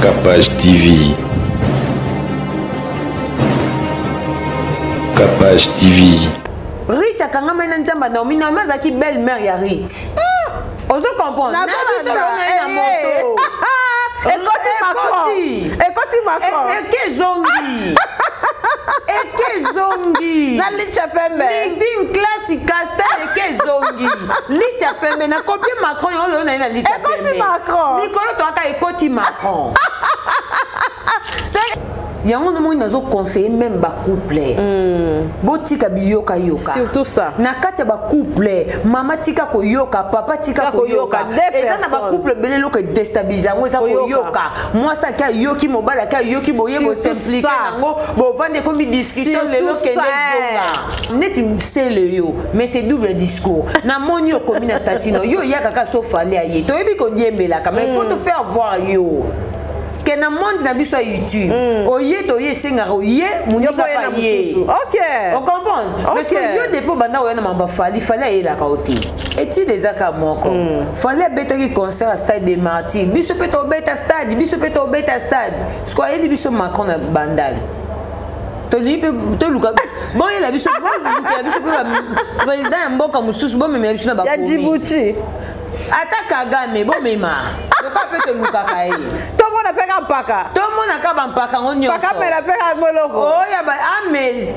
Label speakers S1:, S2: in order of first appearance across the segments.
S1: Capage TV. Capage TV.
S2: Rite akangamai na nzambe ya Naomi. Naomi azalaki belle mère ya Rite. Hmm. Ozo comprendre? Na biso lona ye na moto.
S3: Ekoti Macron. Ekoti Macron.
S2: Eke ezongi. Eke ezongi.
S3: Na Licha Pembe.
S2: Lizine classe castel eke ezongi. Licha Pembe na copie Macron yo lona ye na Licha Pembe.
S3: Ekoti Macron.
S2: Mikolo toaka ekoti Macron. yango nomoni nazo conseiller même bacouple mm. botika biyokayoka
S3: surtout ça
S2: na kati ya bacouple mama tika koyoka papa tika koyoka eza na bacouple ebele eloko edestabilise yango eza koyoka mwasi ake ayoki mobali ake ayoki boye bosimplike nango bovandi ekomi discussion lelo kende zonga neti sele yo mais c'est double discours namoni okomi na statino yo oyaka kaka sofali aye toyebi kodiembelaka mais faut mm. te faire voir yo ke na monde na biso ya youtube mm. oye toye esengaka oye moninga pa ye ocomprendre parce que yo depuis obanda koya na mamba fali fali ayelaka yo te etide eza kaka moko mm. fali abetaki concert ya stade de martyr biso mpe tobeta stade biso mpe tobeta stade siko ayeli biso macron na bandal tolingi mpe toluka boyela biso bolukela biso mpe président ya mboka mosusu bomemela biso na
S3: bakomi
S2: ata kagame bomema loka mpe tolukaka ye
S3: tomona mpe ka mpaka
S2: tomona ka bampaka yango
S3: nyonso amela mpe ka moloko
S2: oya ameli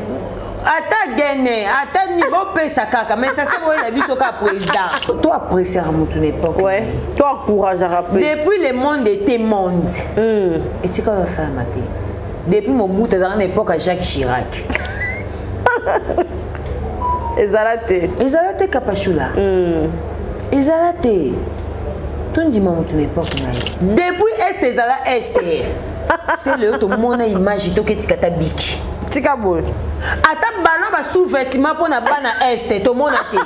S2: ata gene ata ni bopesa kaka mais sase boyela biso kaka président to appréciaka motu na époque
S3: ouais. to encourageaka
S2: mpe depuis le monde était monde mm. etikala osalama te depuis mobutu azalaka na époque ya jacques chirac
S3: ezala te
S2: ezala te kapashula mm. ezala te tondima motu na epoke na ye depuis est ezala est sele oyo tomona image toketika ata biki
S3: tika boye
S2: ata ballon ba sous vêtement mpo na bana est tomona te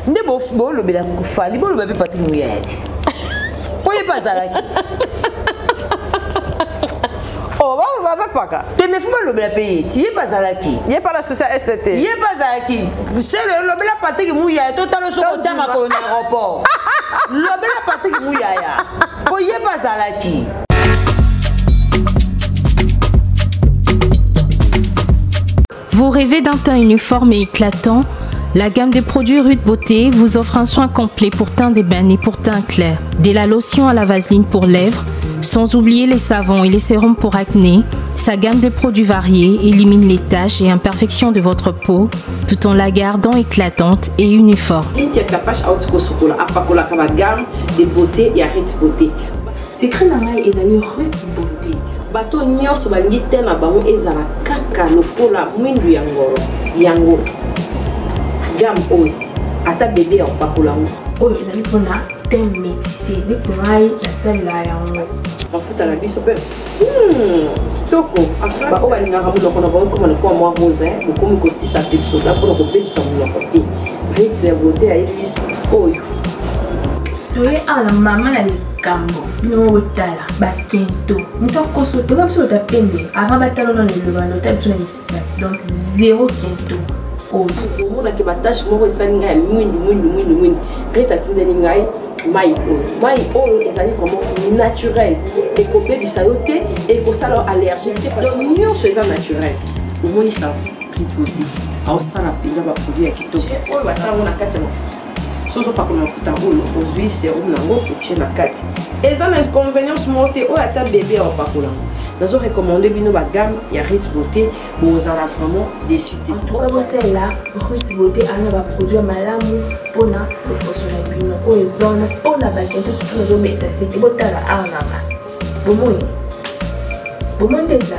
S2: nde bolobela fali boloba mpe patrik muyaya te mpo ye mpe azalaki
S3: Oh, ba ba paka.
S2: Te mais faut balobela pe ye ti ye mpe azalaki.
S3: Ye pa na social est te.
S2: Ye mpe azalaki. Sele lobela Patrick Muyaya totala soki otya makolo na aéroport. Lobela Patrick Muyaya. Po ye mpe azalaki.
S4: Vous rêvez d'un teint uniforme et éclatant La gamme de produits Ruth Beauté vous offre un soin complet pour teint d'ébène et pour teint clair. Dès la lotion à la vaseline pour lèvres, sans oublier les savons et les sérums pour acné, sa gamme de produits variés élimine les taches et imperfections de votre peau tout en la gardant éclatante et uniforme.
S5: Cynthia Kapash auti kosukola apakolaka ba gamme de beauté ya Ruth Beauté. Secret na ngai ezali Ruth Beauté. Bato nyonso balingi te na bango ezala kaka lokola mwindu ya ngolo yango gamme oyo ata bebe ya kopakola yango
S6: oyo ezali mpona teint métissé neti ngai nasalela yango
S5: mafuta na biso mpe hmm, kitoko baoyo balingaka monoko na bango ekoma lokola mwa rose bokomi kosisa pepsoda mpona kobebisa monoko te ritz ya beauté ayebi biso oyo
S6: toye awa na mama na likambo bino botala bakento moto akoso te biso bota pembe avant batala nano eloba lota biso na misapi donc zero kento
S5: oyo omonaki batache moko esali ngai ya mwindu mwindu mwindu mwindu rete atindeli ngai mai oyo mai oyo ezali vraiment naturel ekobebisa yo te ekosala yo allergie te donc nyonso eza naturel omoni sa rite te aosala mpenza baproduit ya kitoko oyo basala yango na kati ya mafuta soki ozopakola mafuta oyo ozwi serum na yango otie na kati eza na inconvenience moko te oyo ata bebe ya opakola yango nazo recommande bino bagamme ya rit beauté bozala vraiment déçu te
S6: en tout cas bosalela rit beauté ana baproduit ya malamu mpona loposo na bino oyo eza wana mpona bakento surtout nazobeta sete botala awa nanga bomoni bomoni nde eza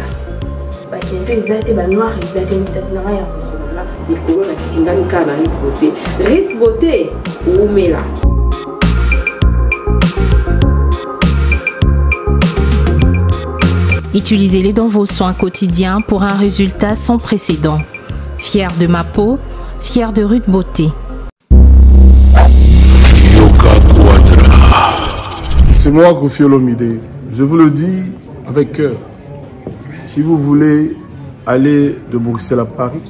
S6: bakento eza te banoir eza te misapi na ngai ya
S5: mozolola likolo na tingami kaka na rit beauté rit beauté wumela
S4: Utilisez-les dans vos soins quotidiens pour un résultat sans précédent. Fier de ma peau, fier de Ruth Beauté.
S7: C'est moi, Kofi Olomide. Je vous le dis avec cœur. Si vous voulez aller de Bruxelles à Paris,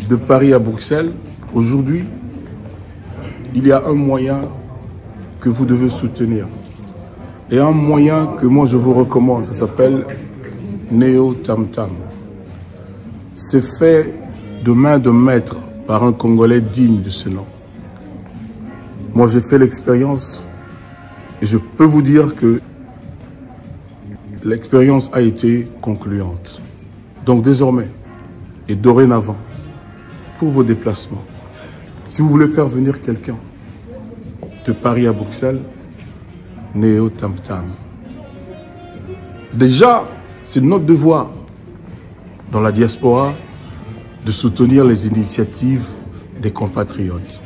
S7: de Paris à Bruxelles, aujourd'hui, il y a un moyen que vous devez soutenir. Et un moyen que moi je vous recommande, ça s'appelle Neo Tam Tam. C'est fait de main de maître par un Congolais digne de ce nom. Moi j'ai fait l'expérience et je peux vous dire que l'expérience a été concluante. Donc désormais et dorénavant, pour vos déplacements, si vous voulez faire venir quelqu'un de Paris à Bruxelles, Néo Tam Tam. Déjà, c'est notre devoir dans la diaspora de soutenir les initiatives des compatriotes.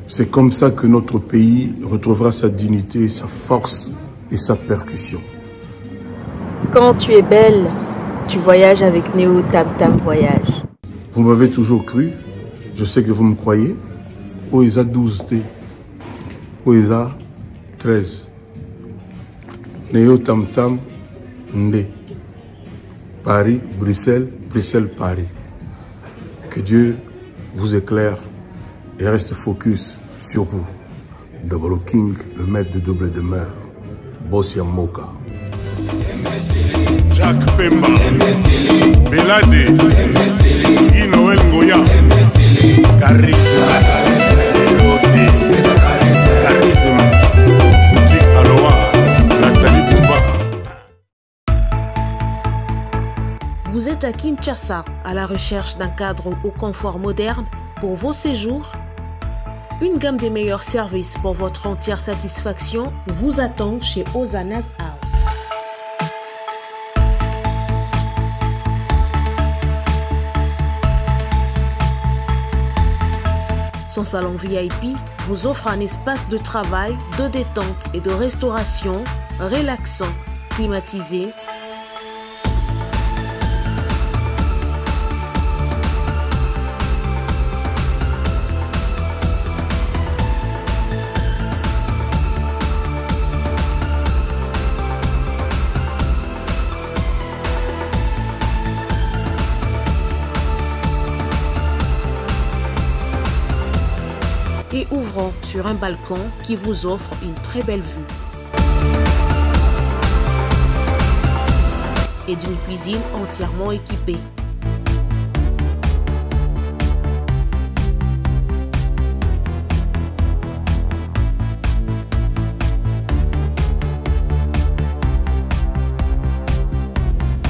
S7: C'est comme ça que notre pays retrouvera sa dignité, sa force et sa percussion.
S8: Quand tu es belle, tu voyages avec Néo Tam Tam Voyage.
S7: Vous m'avez toujours cru, je sais que vous me croyez. Oesa 12T, Oesa 13. Néo Tam Tam Ndé. Paris, Bruxelles, Bruxelles, Paris. Que Dieu vous éclaire et reste focus sur vous. Double King, le maître de double demeure. Bossia Moka.
S9: Jacques Pemba, Belade, Inoël Ngoya, Charisme, Elote, Charisme, Boutique Aloha, Nathalie Bouba.
S10: Vous êtes à Kinshasa, à la recherche d'un cadre au confort moderne pour vos séjours. Une gamme des meilleurs services pour votre entière satisfaction vous attend chez Ozana's House. Son salon VIP vous offre un espace de travail, de détente et de restauration relaxant, climatisé. Et ouvrant sur un balcon qui vous offre une très belle vue. Et d'une cuisine entièrement équipée.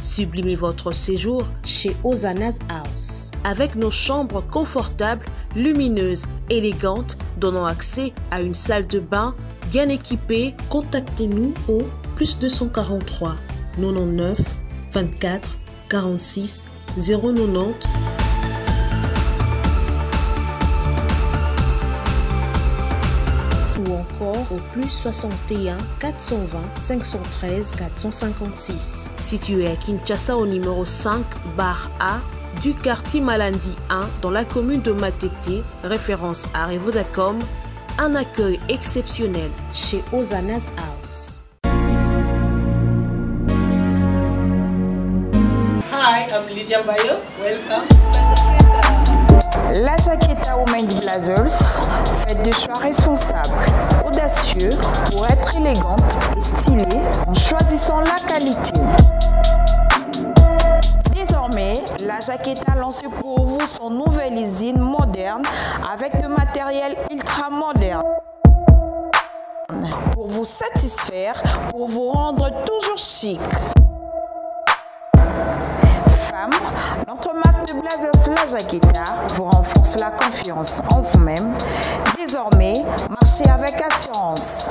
S10: Sublimez votre séjour chez Ozana's House. Avec nos chambres confortables, lumineuses, élégantes, donnant accès à une salle de bain bien équipée, contactez-nous au plus 243 99 24 46 090 ou encore au plus 61 420 513 456. Situé à Kinshasa au numéro 5 bar A du quartier Malandi 1 dans la commune de Matete, référence à Revodacom, un accueil exceptionnel chez Ozana's House.
S11: Hi, I'm Lydia Bayo. Welcome.
S12: La Jaqueta Women's Blazers, faites des choix responsables, audacieux pour être élégante et stylée en choisissant la qualité. Désormais, la Jaqueta lance pour vous son nouvelle usine moderne avec de matériel ultra moderne. Pour vous satisfaire, pour vous rendre toujours chic. Femmes, notre marque de Blazers La Jaqueta vous renforce la confiance en vous-même. Désormais, marchez avec assurance.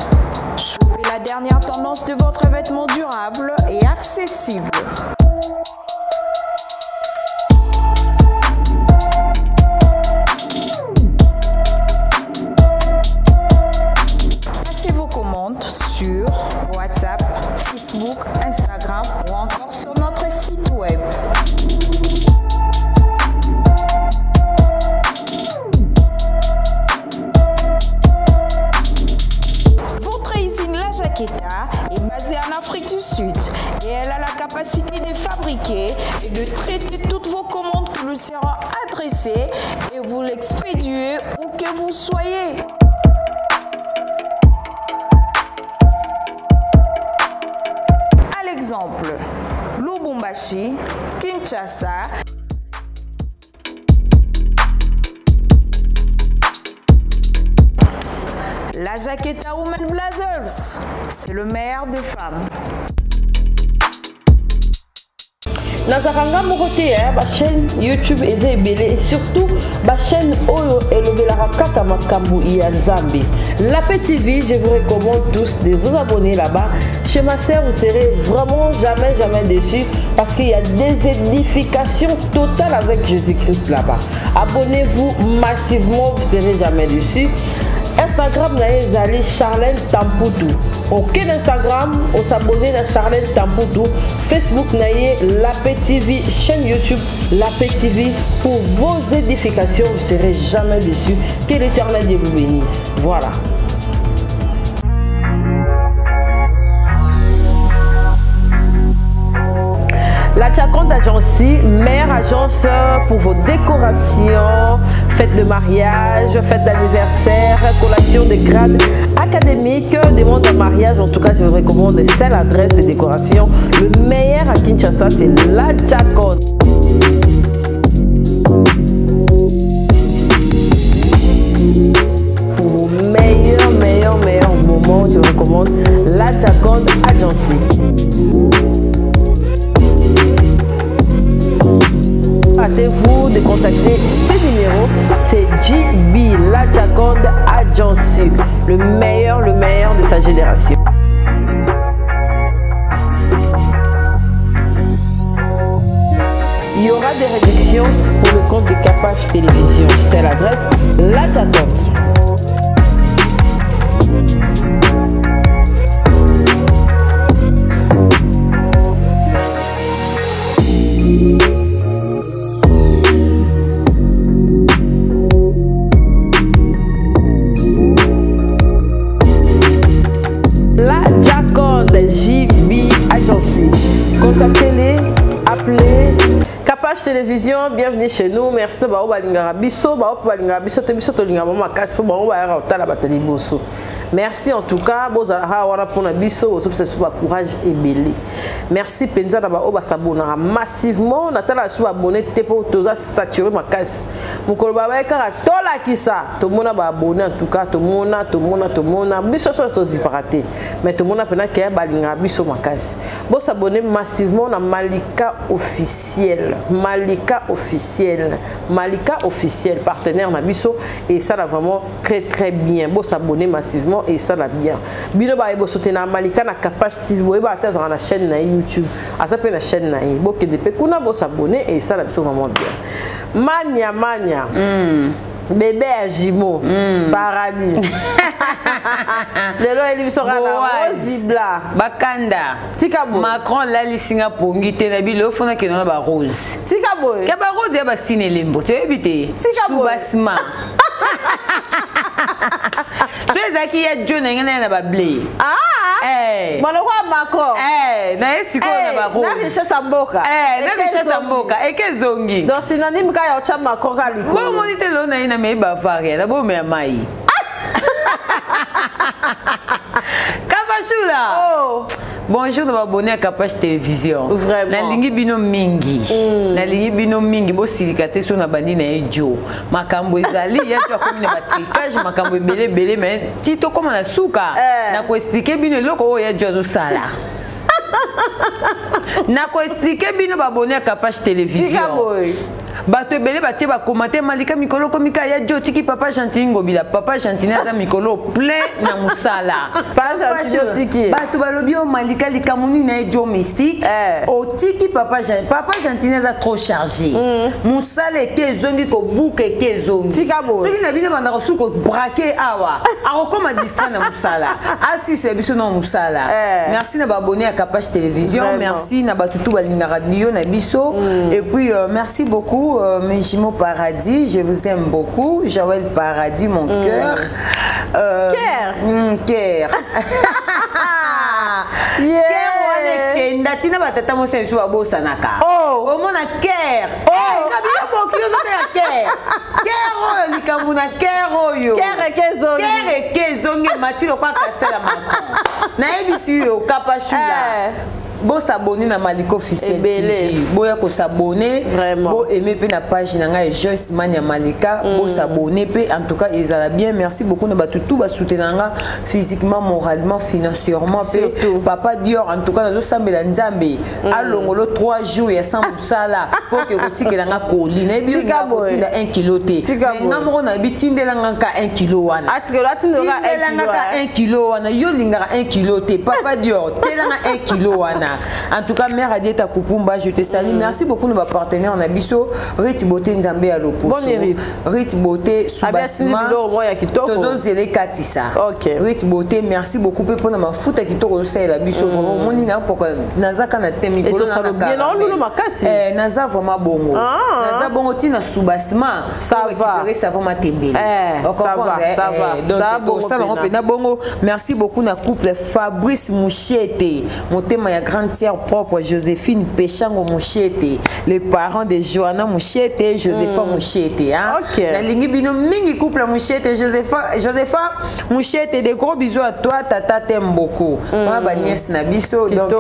S12: Chopez la dernière tendance de votre vêtement durable et accessible. Passez vos commandes sur WhatsApp, Facebook, Instagram ou encore sur notre site web. Votre usine La Jaqueta est basée en Afrique du Sud et elle a la capacité de fabriquer et de traiter toutes vos commandes qui lui seront adressées et vous l'expédier où que vous soyez. Exemple, Lubumbashi, Kinshasa. La Jaqueta Women Blazers, c'est le meilleur des femmes.
S5: Nazalaka nga moko te eh, ba chaîne YouTube eza ebele et surtout ba chaîne oyo elobelaka kaka makambo ya Nzambe. La TV, je vous recommande tous de vous abonner là-bas. Chez ma sœur, vous serez vraiment jamais jamais déçus parce qu'il y a des édifications totales avec Jésus-Christ là-bas. Abonnez-vous massivement, vous serez jamais déçus. Instagram na ye ezali Charlène Tamputu. Okende Instagram, osabonne na Charlène Tamputu. Facebook na ye La TV, chaîne YouTube La TV pour vos édifications, vous serez jamais déçus. Que l'Éternel Dieu vous bénisse. Voilà. La Chaconde Agency, meilleure agence pour vos décorations, fêtes de mariage, fêtes d'anniversaire, collation de grades académiques, demande de mariage. En tout cas, je vous recommande celle adresse de décoration. Le meilleur à Kinshasa, c'est la Chaconde. Pour vos meilleurs, meilleurs, meilleurs moments, je vous recommande la Chaconde Agency. Hâtez-vous de contacter ces numéros, c'est JB La Chaconde Agency, le meilleur de sa génération. Il y aura des réductions pour le compte de Capage Télévision. C'est l'adresse La Chaconde. La Chaconde JB Agency. Contactez-les, appelez. Capage Télévision, bienvenue chez nous. Merci de bao balingara biso, bao balingara biso te biso tolinga mama makasi po bango bayaka kotala bato liboso. Merci en tout cas, bozalaka wana mpona biso, bozopesa biso ba courage ebele. Merci mpenza na baoyo basabonaka massivement, natala biso baabonné te mpo toza saturé makasi. Mokolo babaye kaka tolakisa, tomona baabonné en tout cas, tomona, tomona, tomona, biso nyonso tozipaka te, mais tomona mpena ke balingaka biso makasi. Bosabonné massivement na Malika officiel, Malika officiel, Malika officiel, partenaire na biso, et ça là vraiment très très bien. Bosabonné massivement et ça là bien. Bino ba ebo sauter na Malika na Capage TV, boye ba ata na chaîne na YouTube, aza pe na chaîne na ye. Bokende pe kuna bosabonné et ça là biso vraiment bien. Mania mania. Bébé à jumeaux. Paradis. Lelo eli biso kana Rosibla.
S2: Bakanda.
S5: Tika boy.
S2: Macron lali singa pongi te na bilo fona ke na ba rose.
S5: Tika boy.
S2: Ke ba rose ya ba sine lembo. Tu ebite.
S5: Tika boy.
S2: Subasma. So ezaki ya John ngena na ba blé.
S5: Ah.
S2: Eh.
S5: Maloko Macron.
S2: Eh, na esiko na ba rose.
S5: Na richesse ya mboka.
S2: Eh, na richesse ya mboka. Eke zongi.
S5: Donc synonyme ka ya ocha Macron ka liko.
S2: Bo moni te lo na ina me Bavaria, na bo me mai. Kapashula.
S5: Oh.
S2: Bonjour na abonné à Capage Télévision.
S5: Vraiment.
S2: Nalingi bino mingi. Nalingi bino mingi bo silika te so na bandi na ejo. Makambo ezali ya tu akomi na ba tricage makambo ebele ebele mais ti to koma na suka. Na ko expliquer bino eloko oyo ya jo azosala. Na ko expliquer bino ba abonné à Capage Télévision.
S5: Tika boy.
S2: Bato ebele batie ba commenter Malika mikolo komika ya jo tiki papa Gentiny Ngobila. Papa Gentiny aza mikolo plein na musala.
S5: Papa Gentiny otiki.
S2: Bato balobi o Malika likamuni na jo mystique. Otiki papa Gentiny. Papa Gentiny aza trop chargé. Musala eke ezongi ko buka eke ezongi.
S5: Tika boye.
S2: Soki na bino banda ko suko braquer awa. Akokoma distrait na musala. Asise biso na musala. Merci na ba abonné à Capage Télévision.
S5: Vraiment.
S2: Merci na batutu balingaka radio na biso. Et puis merci beaucoup. Mes jumeaux Paradis, je vous aime beaucoup. Joël Paradis, mon cœur.
S5: Cœur.
S2: Cœur.
S5: Yeah.
S2: Cœur wana ekenda, tina batata mosa esu babosanaka.
S5: Oh.
S2: Omona cœur.
S5: Oh.
S2: Eh, kabila bokilo ozobela cœur. Cœur oyo likambo na cœur oyo.
S5: Cœur eke ezongi.
S2: Cœur eke ezongi, mati lokola Castel ya Macron. Nayebisi yo, Kapashula.
S5: Eh.
S2: Bosabone na Maliko Officiel TV, boya kosabone, boaime mpe na page na ngai Joyce Mania Malika. Bosabone mpe, en tout cas ezala bien. Merci beaucoup na bato tout basoutenanga nga physiquement, moralement, financièrement mpe papa Dior. En tout cas nazosambela Nzambe alongolo 3 jours ya sans mosala mpo ke kotikela nga koli. Nayebi yo kotinda 1 kilo te, mais nga moko nayebi, tindelanga nka 1 kilo wana, tindelanga ka 1 kilo wana. Yo olingaka 1 kilo te, papa Dior, tielanga 1 kilo wana. En tout cas, mère Adieta Kupumba, je te salue. Merci beaucoup na bapartenaire na biso, Rit Beauté, Nzambe ya loposo, Rit Beauté
S3: Subasima,
S2: tozozela ekatisa. Rit Beauté, merci beaucoup mpe mpona mafuta kitoko ozosalela biso. Vraiment omoni napoka nazaka na te mikolo, naza vraiment bongo, naza bongo ntina Subasima récupérer savon matembele, donc osala yango mpena bongo. Merci beaucoup na couple Fabrice Mouchete, motema ya grande sœur propre Joséphine Pechango Mouchete, les parents de Joanna Mouchete, Josepha Mouchete, hein? Nalingi bino mingi, couple Mouchete, Josepha, Josepha Mouchete, des gros bisous à toi, tata t'aime beaucoup. Wana ba nièce na biso, donc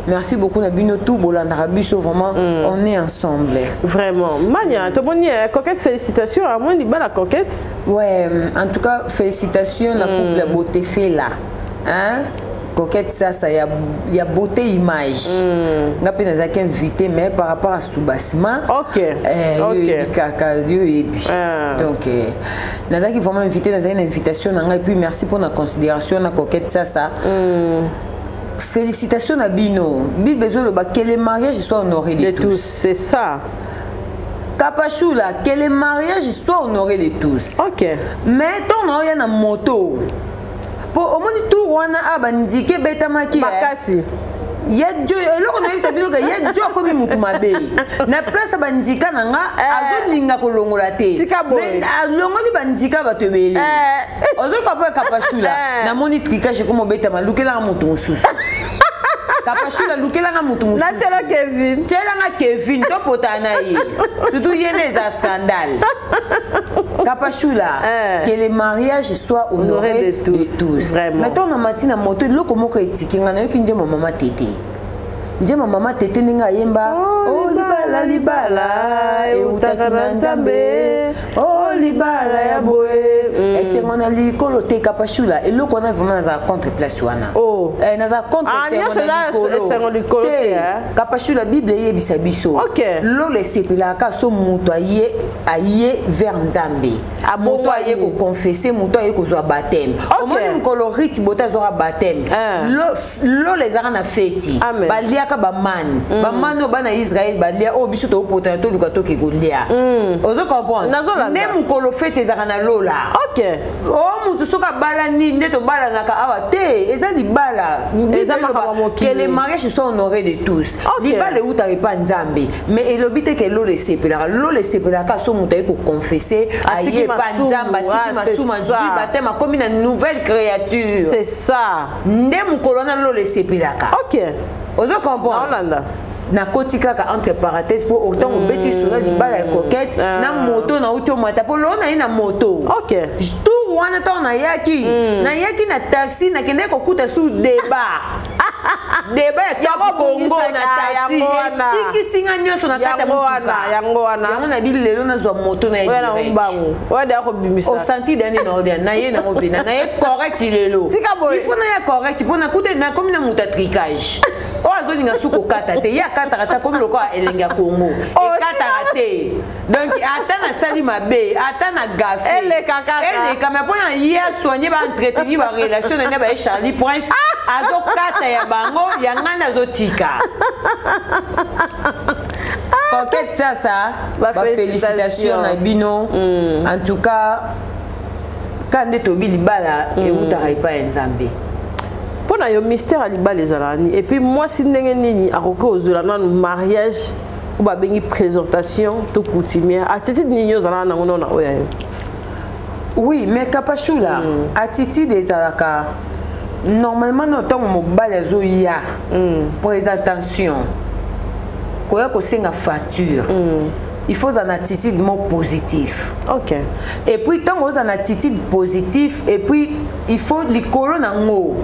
S2: merci beaucoup na bino tout bolandaka biso, vraiment on est ensemble.
S3: Vraiment Mania, tomoni Coquette, félicitations à moi libala Coquette.
S2: Ouais, en tout cas félicitations na couple ya Beauté Fela, hein, Coquette Sasa ya Beauté Image. Nga mpe nazalaki invité, mais par rapport à Subasima, yoyebi kaka, yo oyebi. Donc nazalaki vraiment invité, nazalaki na invitation na ngai. Puis merci pour na considération na Coquette Sasa. Félicitations na bino. Bible ezoloba que le mariage soit honoré de tous.
S3: Tous, c'est ça.
S2: Kapashula, que le mariage soit honoré de tous. Mais ntongo oya na moto, po omoni tour wana a bandike ebetamaki
S3: makasi.
S2: Ye jo, eloko nayebisa bino ke ye jo akomi mutu mabe na place ya bandika na nga, azolinga kolongola te. Mais alongoli bandika bato ebele. Ozoka mpo Kapashula, namoni tricage ekoma obetama. Lukelanga motu mosusu, Kapashula, lukelanga motu mosusu.
S3: Natiela Kevin.
S2: Tielanga Kevin, topotana na ye, surtout ye nde eza scandale. Kapashula, que le mariage soit honoré de tous, de tous.
S3: Vraiment.
S2: Maintenant na mati na moto, eloko moko etiki nga, nayoki nzembo mama Tete, nzembo mama Tete ndenge ayemba: "O libala, libala eutaki na Nzambe, o libala ya boye esengo na likolo te." Kapashula, eloko wana vraiment nazala contre place wana. Nazala contre.
S3: Esengo likolo te.
S2: Kapashula, Bible eyebisa biso lolo esepelaka so moto aye, aye vers Nzambe, moto aye koconfesser, moto aye kozwa baptême. Omoni mokolo Rite Bote azwaka baptême, lola ezalaka na feti, baliaka bamane, bamane oyo bana Israele balia, oyo biso toopotana toluka toke kolia. Ozo comprendre? Nde mokolo feti ezalaka na lola. O motu soki abalani, nde tobalanaka awa te, eza libala. Que le mariage soit honoré de tous. Libala eutaka epa Nzambe, mais elobi te ke lola esepelaka. Lola esepelaka so moto aye koconfesser, aye epa Nzambe, atiki masumu, azwi baptême, akomi na nouvelle créature.
S3: C'est ça.
S2: Nde mokolo wana lola esepelaka. Ozo comprendre? Nakoti kaka entre parenthèse mpo otango obeti solo libala ya Coquette na moto, nauti omata mpo loo naye na moto. Tour wana, ntango nayaki, nayaki na taxi, nakendaki kokuta su débat, débat ya Top Congo na taxi, etikisi nga nyonso na kati ya motuka.
S3: Yango wana.
S2: Yango na bili lelo nazwa moto na ye. Osanti dani na odia na ye nango mpena na ye correct lelo. Il faut naya correct mpo nakuta nakomi na moto ya tricage oyo azolinga su kokata te. Ye akataka te, akomi lokola elenge ya Kongo, ekataka te. Donc ata nasali mabe, ata na gafe,
S3: eleka kaka.
S2: Eleka. Mais mpona ye asoigne, baentretenir barelation na ye baye Charlie Prince, azokata ya bango, ya ngai nazotika. Coquette Sasa, bafélicitation na bino. En tout cas, ka nde tobi libala eutaka epai ya Nzambe.
S3: Mpo na yo, mystère ya libala ezalaka nini? Et puis mwasi ndenge nini akoki kozwela nanu mariage oyo babengi présentation to coutumière? Attitude nini ozalaka nango nona oyo ya yo?
S2: Oui, mais Kapashula, attitude ezalaka normalement na ntango mobali azoya présentation, koya kosenga facture, il faut ozala na attitude moko positif. Et puis ntango ozala na attitude positif, et puis il faut likolo nango,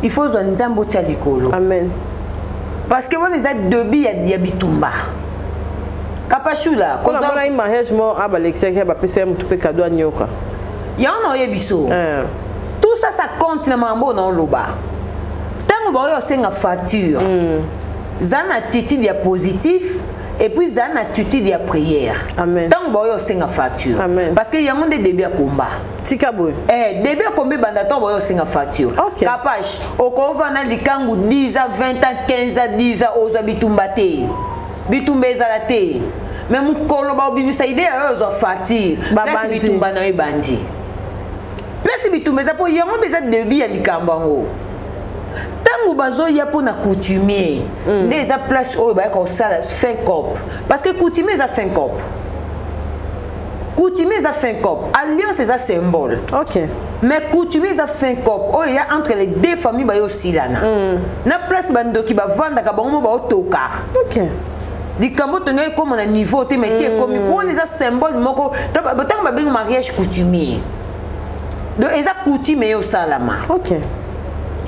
S2: il faut ozwa Nzambe otia likolo.
S3: Amen.
S2: Parce que wana eza début ya bitumba. Kapashula,
S3: koza mona mariage mo abalekisaki bapesa ye motu mpe kado anyoka.
S2: Yango na oyebi so. Tout ça, ça compte na makambo na oloba. Ntango baoyo osenga facture, za na attitude ya positif et puis za na attitude ya prière. Ntango baoyo osenga facture. Parce que yango nde début ya combat.
S3: Tika boye.
S2: Début ya combat ebanda ntango baoyo osenga facture. Kapash, okovanda likangu 10 ans, 20 ans, 15 ans, 10 ans, ozwa bitumba te. Bitumba ezala te. Mais mokolo baobimisa idée ya oyo ozwa facture. Place bitumba na yo ebandi. Place bitumba eza po yango mpe eza début ya likambo yango. Ntango bazoya mpona coutumier, nde eza place oyo bayaka kosala fin cop. Parce que coutumier eza fin cop. Coutumier eza fin cop. Alliance eza symbole. Mais coutumier eza fin cop. Oyo ya entre les deux familles bayo osilana. Na place bandoki bavandaka bango mo baotoka. Likambo tongai ekóma na niveau te, mais ti ekomi po wana eza symbole moko. Ntango babengi mariage coutumier, donc eza coutume eyo osalama.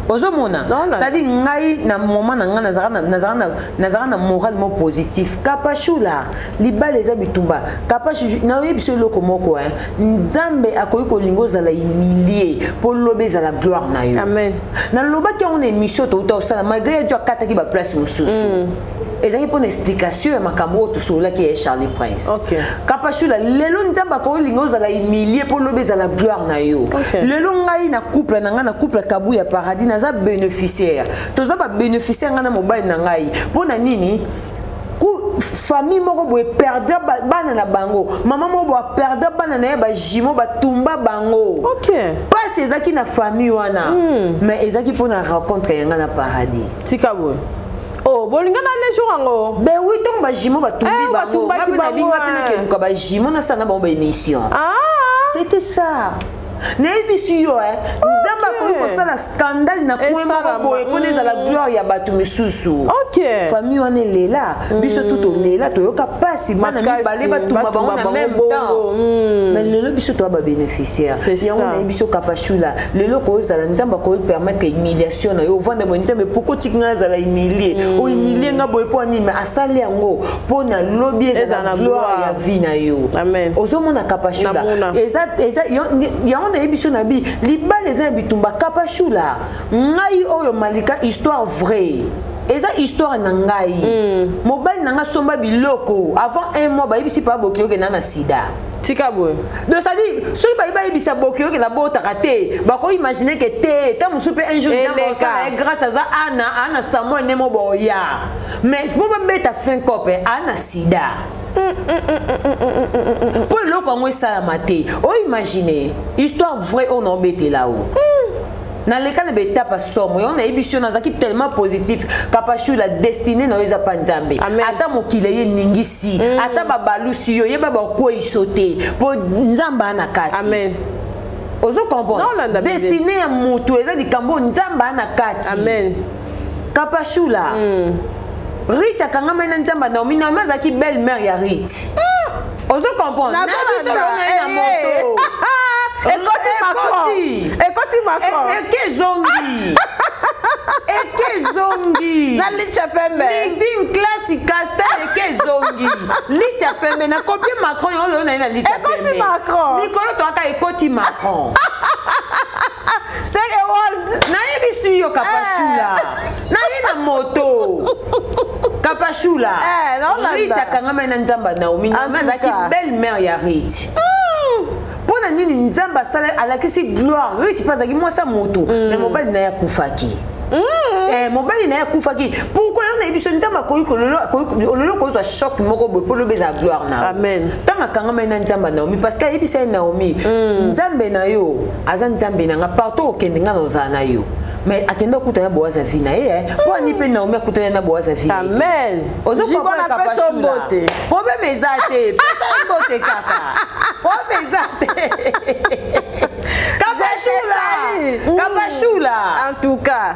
S2: Ozomona, c'est-à-dire ngai na moment na ngai nazalaka na moral mo positif. Kapashula, libala eza bitumba. Kapashu, nayebi biso eloko moko, hein. Nzambe akoki kolinga ozala humilie mpo lobi ezala gloire na yo. Nalobaki yango na émission touta osala, malgré ye akataki baplace mosusu. Ezalaki mpona explication ya makambo oyo tosololaki ya Charlie Prince. Kapashula, lelo Nzambe akolinga ozala humilie mpo lobi ezala gloire na yo. Lelo ngai na couple na ngai, na couple Kabu ya Paradis, naza bénéficiaire. Toza babénéficiaire, ngai na mobali na ngai. Mpo na nini? Famille moko boye perdre bana na bango, mama moko boye aperdre bana na ye bajumeaux, batumba bango. Pasi ezalaki na famille wana, mais ezalaki mpona rencontre ya ngai na Paradis.
S3: Tika boye. Oh, bolinga na le jour yango.
S2: Ben oui, ntango bajumeaux batumbi bango, nga mpe nabinga mpe nakeluka bajumeaux, nasala na bango baémission. C'était ça. Nayebisi yo, Nzambe akoki kosala scandale na coin moko boye mpona ezala gloire ya bato misusu. Famille wana elela, biso tu tolela, toyoka mpasi, bana mibale batumba bango na même temps. Mais lelo biso toya babénéficiaire. Yango nayebi biso, Kapashula, lelo kozala Nzambe akoki permettre humiliation na yo, ovanda boye: Nzambe, pourquoi otiki ngai azala humilie, ohumilie nga boye mpo nini? Mais asali yango mpo na lobi ezala gloire ya vie na yo. Ozomona, Kapashula, yango nayebi biso na bi libala eza ya bitumba. Kapashula, ngai oyo Malika, histoire vraie, eza histoire na ngai. Mobali na ngai somba biloko avant un mois, bayebisi pa bokili okenda na sida.
S3: Tika boye.
S2: Donc c'est-à-dire soki bayi bayebisa bokili okenda botaka te, bakoimagine ke te, ta mosusu mpe un jour Nzambe osala ye grâce, aza ana ana Samuel nde mo boya. Mais mpo babeta fin cope, ana sida, mpo eloko yango esalama te. Oimagine, histoire vraie oyo naobetela o naleka na baétape somo. Yango nayebi so nazalaki tellement positif. Kapashu, la destinée na yo eza pa Nzambe. Ata mokili eye eningisi, ata babalusi yo, yeba bakweyiso te, mpo Nzambe aa na kati. Ozo comprendre, destinée ya motu eza likambo Nzambe aa na kati. Kapashula, Rit akangamai na Nzambe. Naomi, Naomi azalaki belle mère ya Rit. Ozo comprendre, na biso lona ye na moto.
S3: Ekoti Macron, ekoti Macron.
S2: Eke ezongi, eke ezongi.
S3: Na Litia Pembe.
S2: Lizine classe castel, eke ezongi Litia Pembe na copie Macron. Yango lelo na ye na Litia
S3: Pembe.
S2: Ekoti
S3: Macron.
S2: Mikolo toaka ekoti Macron.
S3: Seke world.
S2: Nayebisi yo, Kapashula, naye na moto. Kapashula, Rit akangamai na Nzambe ya Naomi. Naomi azalaki belle mère ya Rit. Mpo na nini Nzambe asala alakisi gloire? Rit mpe azalaki mwasi ya motu, mais mobali na ye akufaki. Mobali na ye akufaki. Pourquoi? Yo nayebi so Nzambe akoki ololo kozwa choc moko boye mpo lobi ezala gloire na ntango akangamai na Nzambe ya Naomi, parce que ayebisa ye Naomi: Nzambe na yo aza Nzambe na nga, partout okende nga na ozala na yo. Mais akende akutana Boaz avi na ye. Mpo ani mpe Naomi akutana na Boaz avi?
S3: Amen.
S2: Problème eza te, pesa ye mbote kaka, problème eza te. Kapashula, Kapashula.
S3: En tout cas.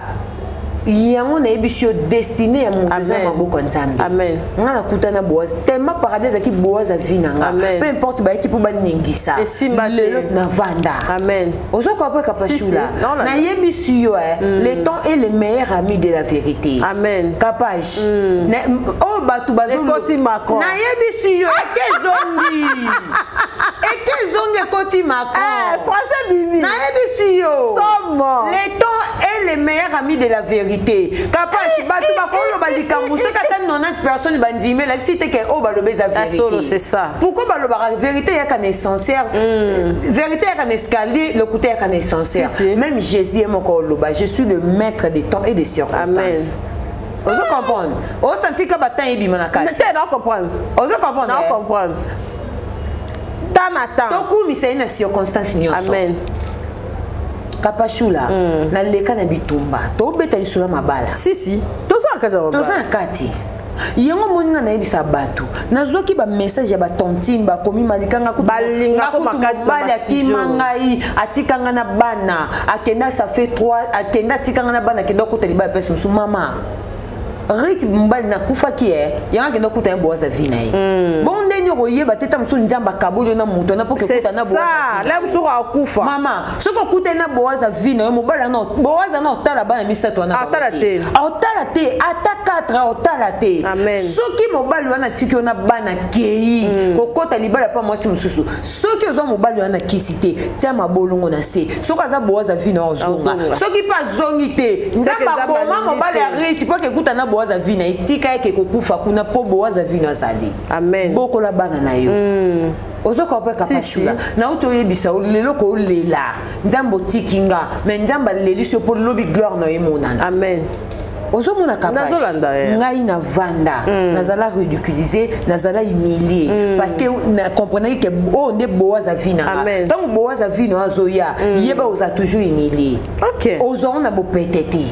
S2: Yango nayebisi yo, destine ya moto eza maboko ya Nzambe. Nga nakutana Boaz, tellement paradis ezalaki Boaz ya vie na nga. Peu importe bayaki mpo baningisa, lelo navanda. Ozokoka mpo Kapashula, nayebisi yo, le temps est le meilleur ami de la vérité. Kapage oyo bato
S3: bazokoti Macron,
S2: nayebisi yo, eke ezongi, eke ezongi, ekoti Macron.
S3: Français bimi.
S2: Nayebisi yo, le temps est le meilleur ami de la vérité. Kapash, bato bakoloba likambo, soki ata 90 personnes bandimi, elakisi te ke oyo baloba eza vérité.
S3: C'est ça.
S2: Pourquoi balobaka vérité eyaka na essentiel, vérité eyaka na escalier, lokuta eyaka na essentiel? Même Jésus ye moko oloba: "Je suis le maître des temps et des circonstances." Ozo comprendre? Osanti ka batemps ebima na kati.
S3: Te, na comprendre.
S2: Ozo comprendre?
S3: Na comprendre. Temps na temps.
S2: Tokumisa ye na circonstance nyonso.
S3: Amen.
S2: Kapashula, naleka na bitumba, tobeta lisolo ya mabala.
S3: Si si, toza na kati ya
S2: mabala. Toza na kati yango. Moni nga nayebisa bato, nazwaki bamessage ya batantine, bakomi malikanga.
S3: Mobali
S2: akima ngai, atikanga na bana, akenda, ça fait 3, akenda, atikanga na bana, akenda okuta libala pesi mosu. Mama Riti, mobali nakufaki e yango, akenda okuta ye Boaza vie na ye. Bongo ndeni okoyeba te, ta mosusu Nzambe akaboli yo na moto wana mpo kekuta na
S3: Boaza. Akufa.
S2: Mama, soki okutani na Boaza vie na yo, mobali wana, Boaza na otala bana misato wana.
S3: Atala te.
S2: Aotala te, ata 4 aotala te. Soki mobali wana atiki yo na bana, kei kokɔta libala mpa mwasi mosusu, soki ozwa mobali wana kisi te, tia mabolongo na se. Soki aza Boaza vie na yo, ozonga. Soki mpe azongi te, Nzambe aboma mobali ya Riti mpo akekuta na Boaza vie na ye, tika eke kokufa kuna mpo Boaza vie na azali.
S3: Amen.
S2: Bokola bana na yo. Ozoka mpe Kapashula, nauti oyebisa lelo, kolela Nzambe otiki nga, mais Nzambe alelisi yo mpo lobi gloire na yo emonana.
S3: Amen.
S2: Ozomona ngai navanda, nazala ridiculisé, nazala humilié, parce que na comprenaki ke oyo nde Boaza vie na nga. Ntango Boaza vie na azoya, yeba oza toujours humilié, ozwango na bopete te,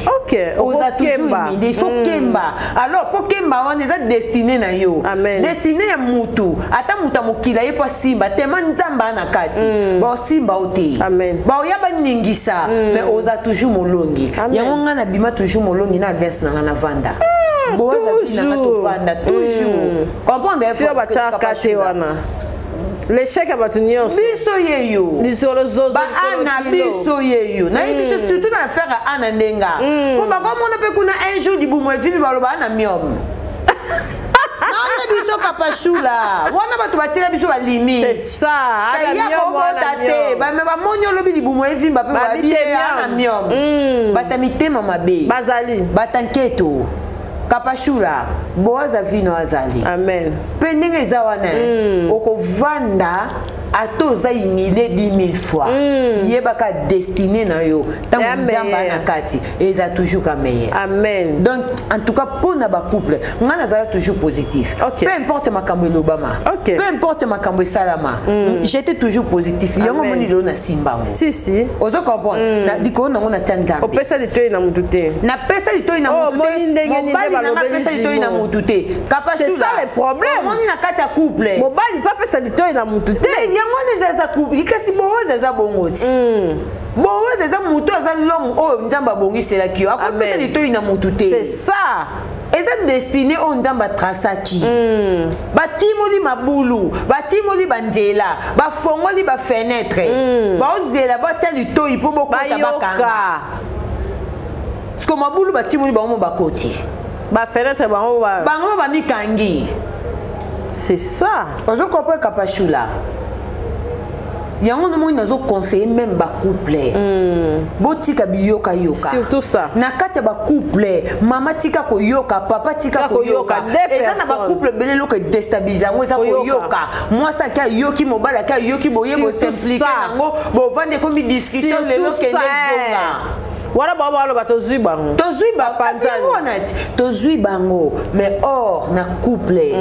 S2: oza toujours humilié. Il faut kemba. Alors mpo kemba wana eza destine na yo, destine ya mutu. Ata mutu ya mokili aye mpo asimba tema, Nzambe aa na kati, baosimba yo te, baoya baningisa, mais oza toujours molongi. Yango ngai nabima toujours molongi na adresse na ngai, navanda Boaza vie na ngai, tovanda toujours. Comprendre?
S3: Fio batiaka te wana, l'échec ya bato nyonso.
S2: Biso ye yo.
S3: Lisolo zozo.
S2: Baana biso ye yo, nayebi biso, surtout na affaire ya ana ndenga, po bakomona mpe kuna un jour libumu evimi, baloba ana myome. Naoye biso Kapashula wana, bato batiela biso balimi.
S3: Ya
S2: kobota te, me bamoni olobi libumu evimba mpe babi ana myome. Bata mitema mabe.
S3: Bazali.
S2: Bata nketo. Kapashula, Boaza vino azali.
S3: Amen.
S2: Mpe ndenge eza wana, okovanda ata oza humilie 10 000 fois, yebaka destine na yo. Ntango Nzambe na kati, eza toujours ka meilleur.
S3: Amen.
S2: Donc en tout cas, mpo na bacouple, ngai nazala toujours positif. Peu importe makambo elobama, peu importe makambo esalama, j'étais toujours positif. Yango moni lelo na simbango.
S3: Si si.
S2: Ozo comprendre? Na likolo nango natia Nzambe.
S3: Opesa litoi na mutu te.
S2: Napesa litoi na mutu te, mobali nanga apesa litoi na mutu te.
S3: C'est ça le problème.
S2: Omoni na kati ya couple,
S3: mobali mpe apesa litoi na mutu te.
S2: Yango wana eza eza couple, kasi Boaz eza bongo ti. Boaz eza motu, aza l'homme oyo Nzambe abongiselaki yo, akopesa litoi na motu te.
S3: C'est ça.
S2: Eza destine oyo Nzambe atrasaki. Batimoli mabulu, batimoli banzela, bafongoli bafenêtre, baozela batia litoi mpo bokota, bakanga. Siko mabulu batimoli, bango mo bakoti.
S3: Bafenêtre bango.
S2: Bango bamikangi.
S3: C'est ça.
S2: Ozo comprendre, Kapashula? Yango nomoni nazoconseille même bacouple, botika biyokayoka.
S3: Surtout ça.
S2: Na kati ya bacouple, mama tika koyoka, papa tika koyoka. Eza na bacouple ebele, eloko edestabilise yango eza koyoka. Mwasi ake ayoki, mobali ake ayoki, boye bosimplike nango, bovandi, ekomi discussion, lelo kende zonga.
S3: Wana bango baloba tozwi bango.
S2: Tozwi bango wana ti tozwi bango, mais or na couple,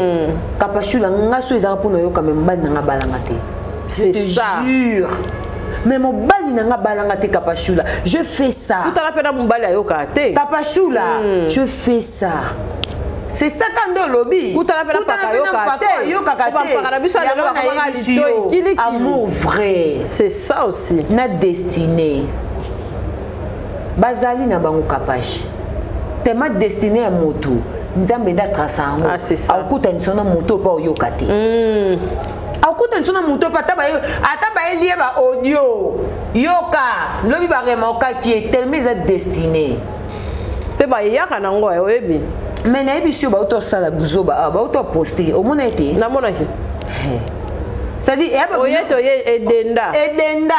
S2: Kapashula, nga so ezalaka mpona oyoka, me mobali nanga balanga te.
S3: C'est ça.
S2: Jure, mais mobali nanga balanga te. Kapashula, je fais ça.
S3: Kutala mpe na mobali ayokaka te.
S2: Kapashula, je fais ça. C'est ça quand nde olobi.
S3: Kutana mpe na mpaka
S2: ayokaka
S3: te. Mpaka na biso alelo bakomaka litoi kilikili.
S2: Amour vrai.
S3: C'est ça aussi.
S2: Na destinée bazali na bango, Kapashi. Tellement destiné ya motu Nzambe nde atrasa yango.
S3: Ah,
S2: Akutanisa na motu mpo oyoka te. Akutanisa na motu mpo ata bayeli ye ba audio yoka lobi baremorkaki ye tellement eza destiné.
S3: Mpe bayaka nango oyebi.
S2: Mais nayebi si yo bauta osala buzoba awa bauta oposte omona ete
S3: namonaki.
S2: C'est-à-dire
S3: oye toye edenda.
S2: Edenda.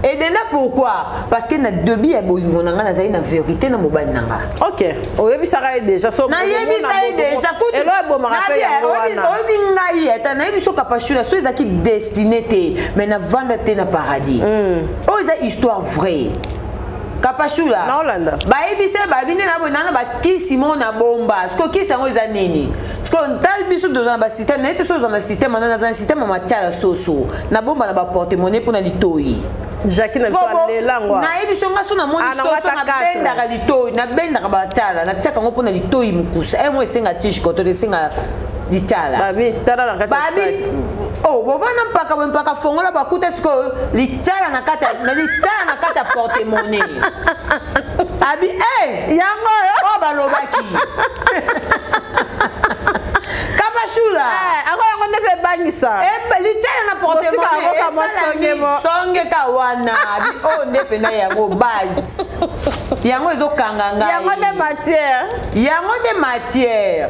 S2: Edenda pourquoi? Parce que na début ya bolingo na nga nazali na vérité na mobali na nga.
S3: OK, oyebisaka ye déjà so
S2: nayebisa ye déjà kutu
S3: elo ebomaka mpe yango wana.
S2: Oyebi ngai ata nayebi so Kapashula so ezalaki destiné te mais navanda te na paradis. Oyo eza histoire vraie. Kapashula bayebisa babi nde na boye nana bakisi mo na bomba siko kisi yango eza nini siko ntali biso toza na basystème naye te so oza na système wana naza na système ya matiala soso na bomba na baporte monnaie mpona litoi.
S3: Jackie na biso alela ngo.
S2: Nayebi so nga so namoni soso nabendaka litoi, nabendaka batiala natiaka yango mpona litoi mokusa e mo esenga tige koto esenga litiala.
S3: Babi tala na kati.
S2: Babi oh bovanda mpaka boye mpaka fongola bakuta sikoyo litiala na kati na litiala na kati ya porte monnaie. Abi eh
S3: yango
S2: oyo balobaki. Kapashula.
S3: Eh, ako yango nde mpe ebangisa.
S2: Litiala na porte monnaie songe ka wana. Abi oyo nde pena yango base. Yango ezokanga ngai.
S3: Yango nde matière.
S2: Yango nde matière.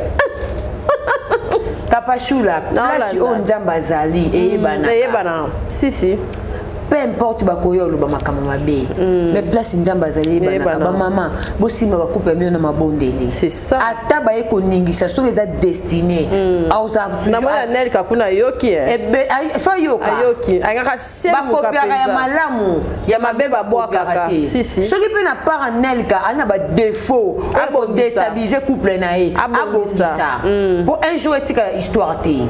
S2: Kapashula, place oyo Nzambe azali eyebana.
S3: Eyebana. Si si.
S2: Peu importe bakoyo oloba makambo mabe. Mais place Nzambe azali eyebanaka. Ba mama bosimba bakupe bino na mabondeli.
S3: C'est ça.
S2: Ata baye koningisa soki eza destiné. Auza
S3: namona Nelka kuna yoki.
S2: Ebe fa yoka.
S3: Ayoki. Angaka selu
S2: Bakopiaka ya malamu
S3: ya mabe babwakaka.
S2: Si si. Soki mpe na part Nelka ana ba défaut oyo kodéstabiliser couple na ye abongisa. Po un jour etikala histoire te.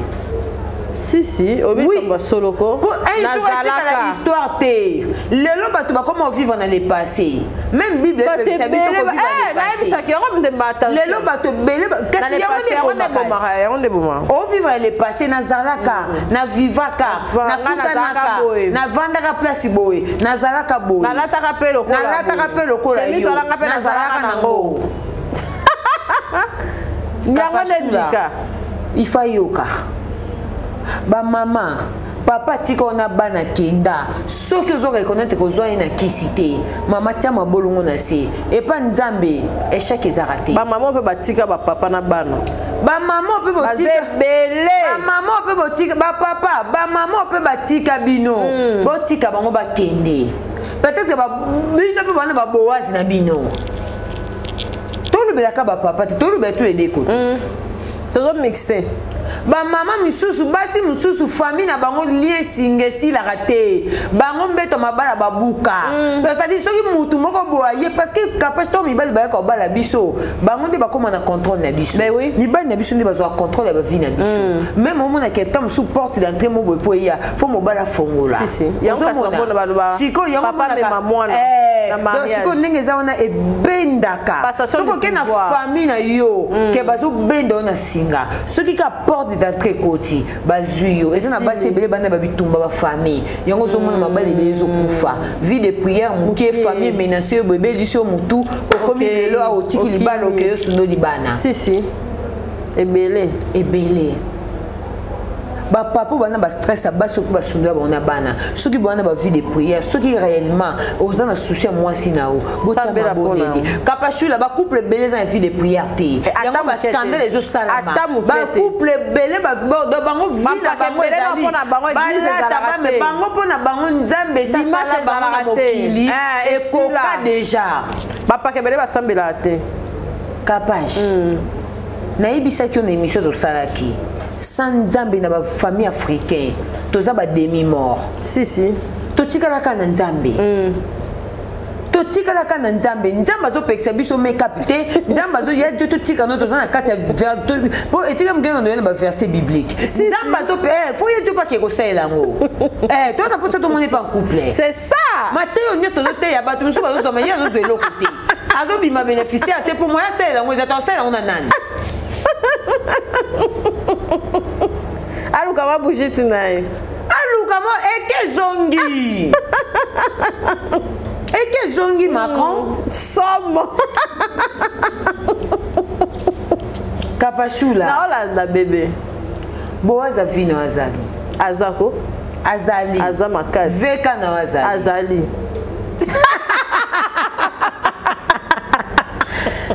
S3: Si si, obi tomba soloko.
S2: Po un jour etikala histoire te. Lelo bato bakoma vivre dans le passé. Même Bible epekisa biso ko vivre dans le passé.
S3: Nayebisaki yango nde attention.
S2: Lelo bato ebele kasi yango nde
S3: ebomaka, yango nde ebomaka.
S2: O vivre le passé nazalaka, na vivaka, nakutanaka, navandaka place boye, nazalaka boye.
S3: Nalataka pe lokola.
S2: Nalataka pe lokola yo.
S3: Nazalaka nango. Yango nde bika.
S2: Il faut yoka. Ba mama papa tika ona bana kenda soki ozo reconnaître kozwa ye na kisi te mama tia mabolongo na se epa Nzambe échec ezaka te.
S3: Ba mama mpe batika ba papa na bana.
S2: Ba mama mpe botika
S3: ebele.
S2: Ba mama mpe botika ba papa, ba mama mpe batika bino. Botika bango bakende. Peut-être que ba bino mpe bana ba boaz na bino. Tolobelaka ba papa te, tolobela tous les deux côtés.
S3: Tozo mixer.
S2: Ba mama misusu basi mususu famille na bango lien singe esilaka te bango mbeto mabala babuka. C'est-à-dire soki mutu moko boye parce que capacité mibali bayaka kobala biso bango nde bakoma na contrôle na biso.
S3: Ben oui.
S2: Mibali na biso nde bazwa contrôle ya ba vie na biso. Même omona ke ntango mosusu porte d'entrée mo boye po eya fo mobala fongola.
S3: Si si. Yango kasi bamona baloba
S2: sikoyo yango
S3: papa mema mwana na mariage.
S2: Sikoyo ndenge eza wana ebendaka.
S3: Passation
S2: Soki oke na famille na yo ke bazobenda yo na singa soki ka porte d'entrée koti bazwi yo eza na basi ebele bana babitumba ba famille yango ozomona mabali ebele ezokufa vie de prière moke famille menace yo boye ebelisi yo motu okomi lelo awa otiki libala okeyo sundo libana.
S3: Si si. Ebele.
S2: Ebele. Ba papa bana ba stress ya basi oyo basundola bango na bana soki bana ba vie de prière soki réellement oza na souci ya mwasi na yo botia mabondeli. Kapashula ba couple ebele eza na vie de prière te yango ba scandale ezosalama ba couple ebele bango vie na bango ezali balata bame bango mpo na bango Nzambe esasala bango na mokili ekoka déjà.
S3: Bapaka ebele basambelaka te.
S2: Kapash nayebisaki yo na émission tosalaki sans Nzambe na ba famille africaine toza ba demi mort.
S3: Si si.
S2: Totikalaka na Nzambe. Totikalaka na Nzambe. Nzambe azopekisa biso make up te. Nzambe azo ya Dieu totika no toza na kati ya po etika mokenge na na ba verset biblique. Nzambe azope faut ye Dieu pa ke kosalela yango. To na posa tomoni pa couple.
S3: C'est ça.
S2: Mateyo nyonso tozoteya bato mosusu bazozwa ma ye azozwa eloko te. Azobima bénéficiaire te po moya asalela yango eza te asalela yango na nani?
S3: Aluka ma bougie na ye.
S2: Aluka ma eke zongi. Eke zongi Macron.
S3: Somo.
S2: Kapashula.
S3: Naolanda bebe.
S2: Boaza vino azali.
S3: Azako.
S2: Azali.
S3: Aza makasi.
S2: Veka na azali.
S3: Azali.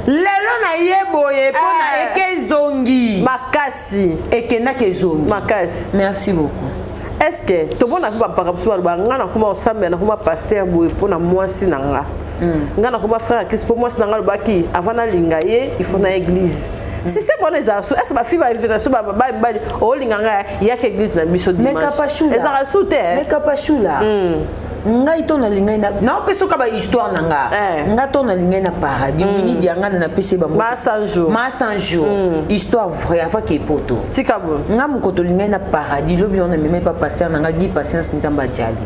S2: Lelo na ye boye mpo na eh. eke ezongi.
S3: Makasi.
S2: Ekendaki ezongi.
S3: Makasi.
S2: Merci beaucoup.
S3: Est ce que tomona mpe bampaka mosusu baloba nga nakoma kosambela nakoma paster boye mpo na mwasi na nga mm. nga nakoma frère ya Christ mpo mwasi na nga alobaki avant nalinga ye il faut na église mm. système wana ezala su est ce bafille bainvitation bamibali olinga nga yaka église na biso dimanche ezalaka su te
S2: mais kapashula mm. ngai to nalingai naopesa oka bahistoire na nga eh. nga to nalingai na paradis mm. wini diangana napesi bango
S3: ma 100 jours
S2: ma 100 jours mm. histoire vraie avant ke poto
S3: tika bo
S2: nga mokoto lingai na paradis lobi na namemai pa pasteur na nga gi patience nzambe ajali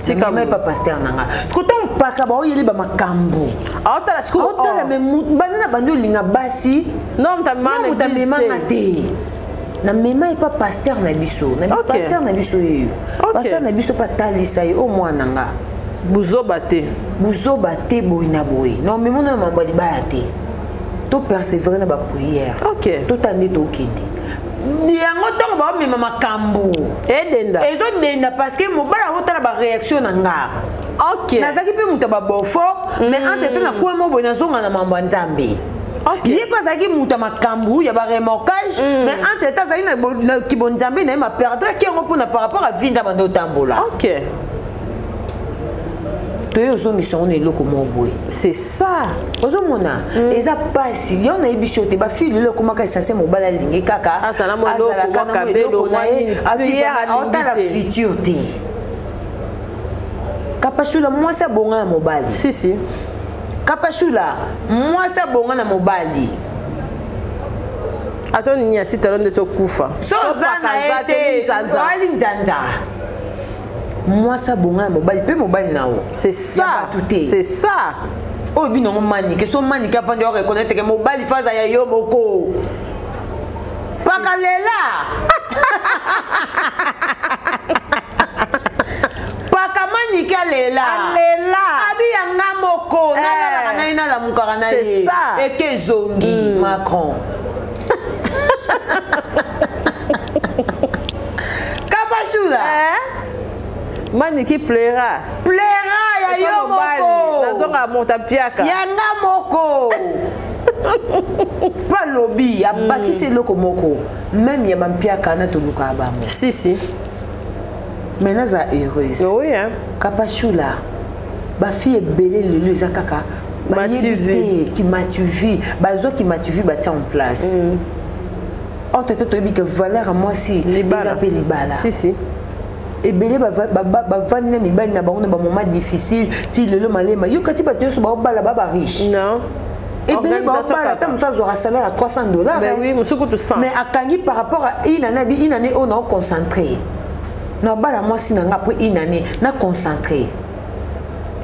S2: tika namemai pa pasteur na nga siko ntango mpaka baoyeli bamakambo
S3: aotala siko
S2: aotala me banda na bandi olinga basi
S3: non moto
S2: amemanga te namema ye pa pasteur na biso na okay. pasteur na biso yeyo okay. pasteur na biso mpe atalisa ye o mwana nga
S3: buzoba te
S2: buzoba te boye na boye na omemona na mambo ya libala te to persévérer na baprière
S3: okay.
S2: totala nde tokende yango ntango baomema makambo
S3: edenda
S2: ezodenda parce que mobali yango tala baréaction na nga
S3: okay.
S2: nazalaki mpe moto ya babofort mais entre te nakwema boye nazonga na mambo ya nzambe okay. ye mpe azalaki moto ya makambo ya baremorquage mm. mais entre temps azalaki na kibonzambe na ye maperdraki yango mpona par rapport a vie nda banda otambola
S3: okay.
S2: toye ozongisa yango na eloko moko boye
S3: c'est ça
S2: ozomona mm. eza mpasi yo nayebisi yo te bafille lelo ekomaka esense mobali alingi kaka
S3: azalaka na
S2: eloko na ye aotala futur te kapashula mwasi abonga na mobali
S3: si, si.
S2: Kapashula, mwasi abonga na mobali.
S3: Ata nini atitalo nde tokufa.
S2: So oza na ye te, oali nzanza. Mwasi abonga na mobali mpe mobali na yo.
S3: C'est ça.
S2: Ya bato te.
S3: C'est ça.
S2: Oyo bino yango manike, so manike afandi yo reconnaître que mobali faza ya yo moko. Paka lela. paka manike alela
S3: alela
S2: abi ya nga moko eh. nalalaka na ye nalamukaka na ye eke ezongi mm. macron kapashula
S3: eh? maniki pleura
S2: pleura ya yo moko
S3: nazonga monta mpiaka
S2: ya nga moko mpo alobi abakisi mm. eloko moko meme ya bampiaka na tolukaka bango
S3: si si
S2: mais naza heureuse
S3: oui, hein.
S2: kapashula bafille ebele lelo eza kaka bayebi te kimatuvi bazwa kimatuvi batia en place mm. or tete toyebi ke valeur ya mwasi eza mpe libala
S3: si, si.
S2: ebele bavandi na mibali na bango na bamoment difficile ti lelo malema yo kati bato nyonso baobala ba bariche
S3: non
S2: ebele baobala ata mosusu azwaka salaire ya 300 dollars
S3: oui,
S2: mais akangi par rapport à une année abi une année oyo nao concentré naobala mwasi na nga après une année na concentré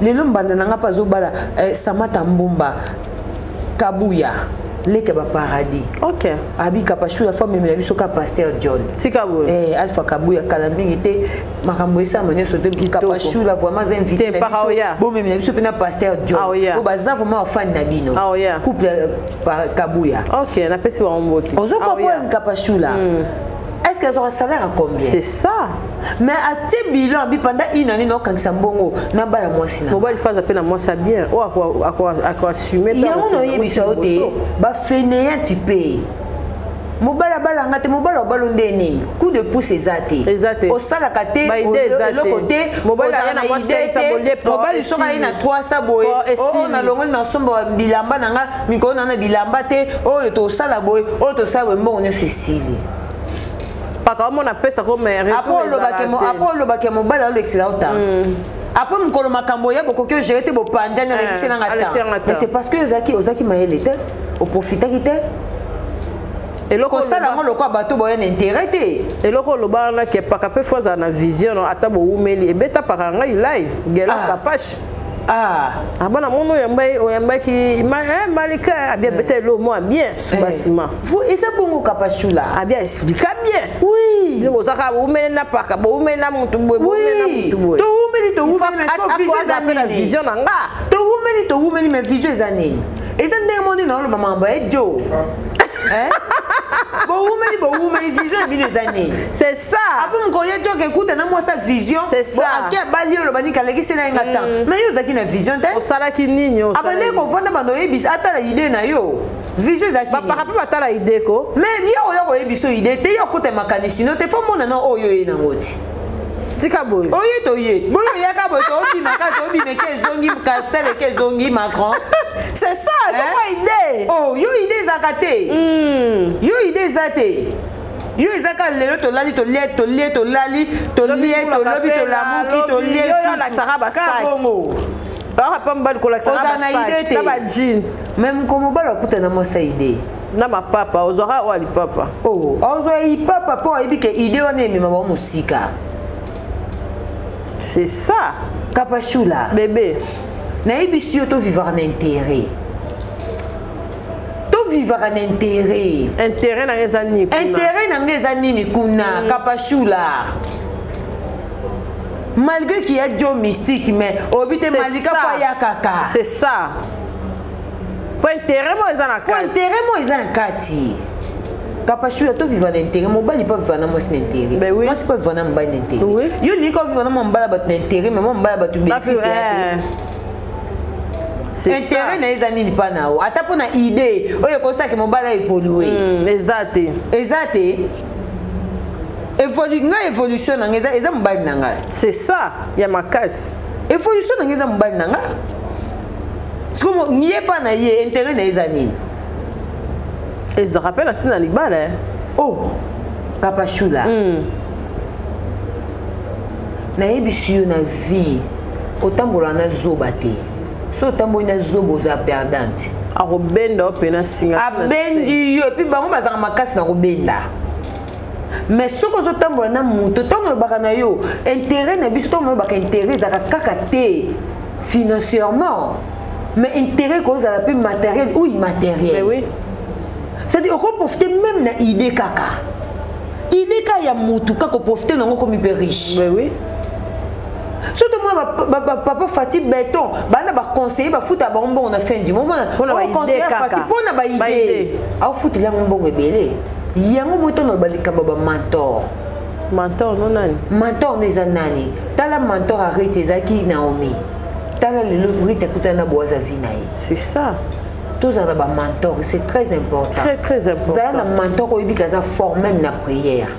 S2: lelo mbanda na nga mpe azobala eh, samata mbumba kabuya leki ya baparadis
S3: okay.
S2: abi kapashula fo amemela biso ka pasteur john
S3: tika boye
S2: eh, alpha kabuya kala mingi te makambo esalama nyonso te kapashula vraiment aza invité na biso bomemela biso mpe na pasteur john
S3: ah,
S2: oyo baza vraiment bafani na bino
S3: ah, yeah.
S2: couple euh, kabuya
S3: ok napesi bango mbote
S2: ozokopoyani ah, kapashula mm. est ce que azwaka salaire à combien
S3: c'est ça
S2: mais atie bilan abi pendant une année naokangisa mbongo nabala mwasi na
S3: mobali faza mpe na mwasi ya bien oyo akoassume
S2: yango naoyebisa yo te bafainéanti mpe mobali abalanga te mobali obalo nde nini coup de pouce eza te osalaka te eloko te mobali soki aye na 300 boye oyo nalongoli na somba bilamba na nga mikolo na na bilamba te oyo tosala boye oyo tosala boye mbongo nyonso esili
S3: paka omona pesa ko mais
S2: apres olobaka mobali alekisela yo temps mm. apres mokolo makambo oya bokoki ogere te bopanzani alekiselanga eh, temps mais c'est parce que ozalaki ozalaki mayele te oprofitaki te kosala yango lokola bato boya na intérêt te
S3: eloko oloba wana ke paka mpe fo azala na vision no ata bowumeli ebeta paka ngai lai gela ah. kapache
S2: Ah.
S3: abana mono oyambaki eh, malika abia eh. beta elo mwa bien subasima
S2: eh. eza bongo kapashula
S3: abia explika bien
S2: oui
S3: bino bozaka boumeli na paka boumeli na mutu boye boumeli na mutu boye
S2: toumeli toumeli mais
S3: na vision na nga
S2: toumeli toumeli mais vision eza nini eza ndenge moni na oloba makambo ya jo Bowumeli, bowumeli, vision ya bino eza nini?
S3: C'est ça.
S2: Apo mokolo ye toke ekuta na mwasi vision.
S3: C'est ça.
S2: Ake abali, oyo olobani kalekisi na ye nga temps, mais yo ozalaki na vision te.
S3: Osalaki nini?
S2: Abandeki kovanda, bando oyebisa atala idée na yo, vision ezalaki.
S3: Bapaka mpe batala idée ko.
S2: Mais yo oya koyebisa idée te, yo okota makanisi no te, fo mona na oyo oye nango ti.
S3: Tika boye.
S2: Oye toye boye, oyaka boye, toobimaka, toobima, eke ezongi Castel, eke ezongi Macron.
S3: C'est ça, c'est quoi idée?
S2: Oh, yo idée ezalaka te, yo idée eza te. Yo eza kaka lelo tolali, tolie, tolie, tolali, tolie, tolobi, tolamuki, tolie.
S3: Olakisaka basaki.
S2: Bongo.
S3: Baka mobali kolakisaka
S2: na idée te.
S3: Na bajean.
S2: Mais moko mobali akuta na mwasi idée.
S3: Na mapapa ozwaka oyo lipapa.
S2: Oh, ozwa lipapa mpo ayebi ke idée wana emema bango mosika.
S3: C'est ça.
S2: Kapashula.
S3: Bébé.
S2: Nayebisi yo, tovivaka na intérêt, tovivaka na intérêt.
S3: Intérêt na nga eza nini kuna?
S2: Intérêt na nga eza nini kuna? Kapashula, malgré qu'il y a Dieu mystique, mais oyebi te malika fo aya kaka.
S3: C'est ça, po intérêt mo eza na
S2: po
S3: kati.
S2: Intérêt mo eza na kati. Kapashula, toviva na intérêt. Mobali mpo aviva na mwasi na intérêt.
S3: Ben oui.
S2: Mwasi mpo aviva na mobali na intérêt.
S3: Oui.
S2: Yo olingi koviva na mwa mobali ya bato na intérêt, mais mwa mobali ya bato bénéfice ya te.
S3: C'est
S2: Intérêt na ye eza nini mpa na yo? Ata mpo na idée oyo ekosalaki mobali aévolue.
S3: Eza te.
S2: Eza te. Ngai évolution na ngai eza mobali na ngai.
S3: C'est ça ya makasi.
S2: Évolution na ngai eza mobali na ngai. Sikoyo ye mpa na ye, intérêt na ye eza nini?
S3: Ezalaka mpe na ntina libala, eh.
S2: Oh, Kapashula, nayebisi yo, na vie kotambola na zoba te. So otamboli na zoba, oza perdante.
S3: Akobenda yo mpe na singa.
S2: Abendi yo, et puis bango bazalaka makasi na kobenda. Mais soki ozotambola na moto, ntango olobaka na yo intérêt na biso, ntango olobaka intérêt, ezalaka kaka te financièrement, mais intérêt kozala mpe matériel ou immatériel.
S3: Mais oui.
S2: C'est-à-dire okoprofite même na idée, kaka idée kaka ya motu, kaka oprofite nango, komi mpe riche.
S3: Mais oui.
S2: Surtout moi, papa Fati Béton, bana baconseiller, bafuta bango mbongo na fin du mois.
S3: Mpona ba idée
S2: conseiller
S3: kaka.
S2: Fati mpona
S3: Ba
S2: baidée
S3: idée.
S2: aofutela yango mbongo ebele. Yango moi ntango balikambo bamentor.
S3: Mentor no nani?
S2: Mentor no eza nani? Tala, mentor ya Riti ezalaki Naomi. Tala lelo Riti akutana na Boaza, vie na ye.
S3: C'est ça.
S2: Tozala na bamentor, c'est très important.
S3: Très très important.
S2: Zala na mentor oyebi ke aza fort même na prière.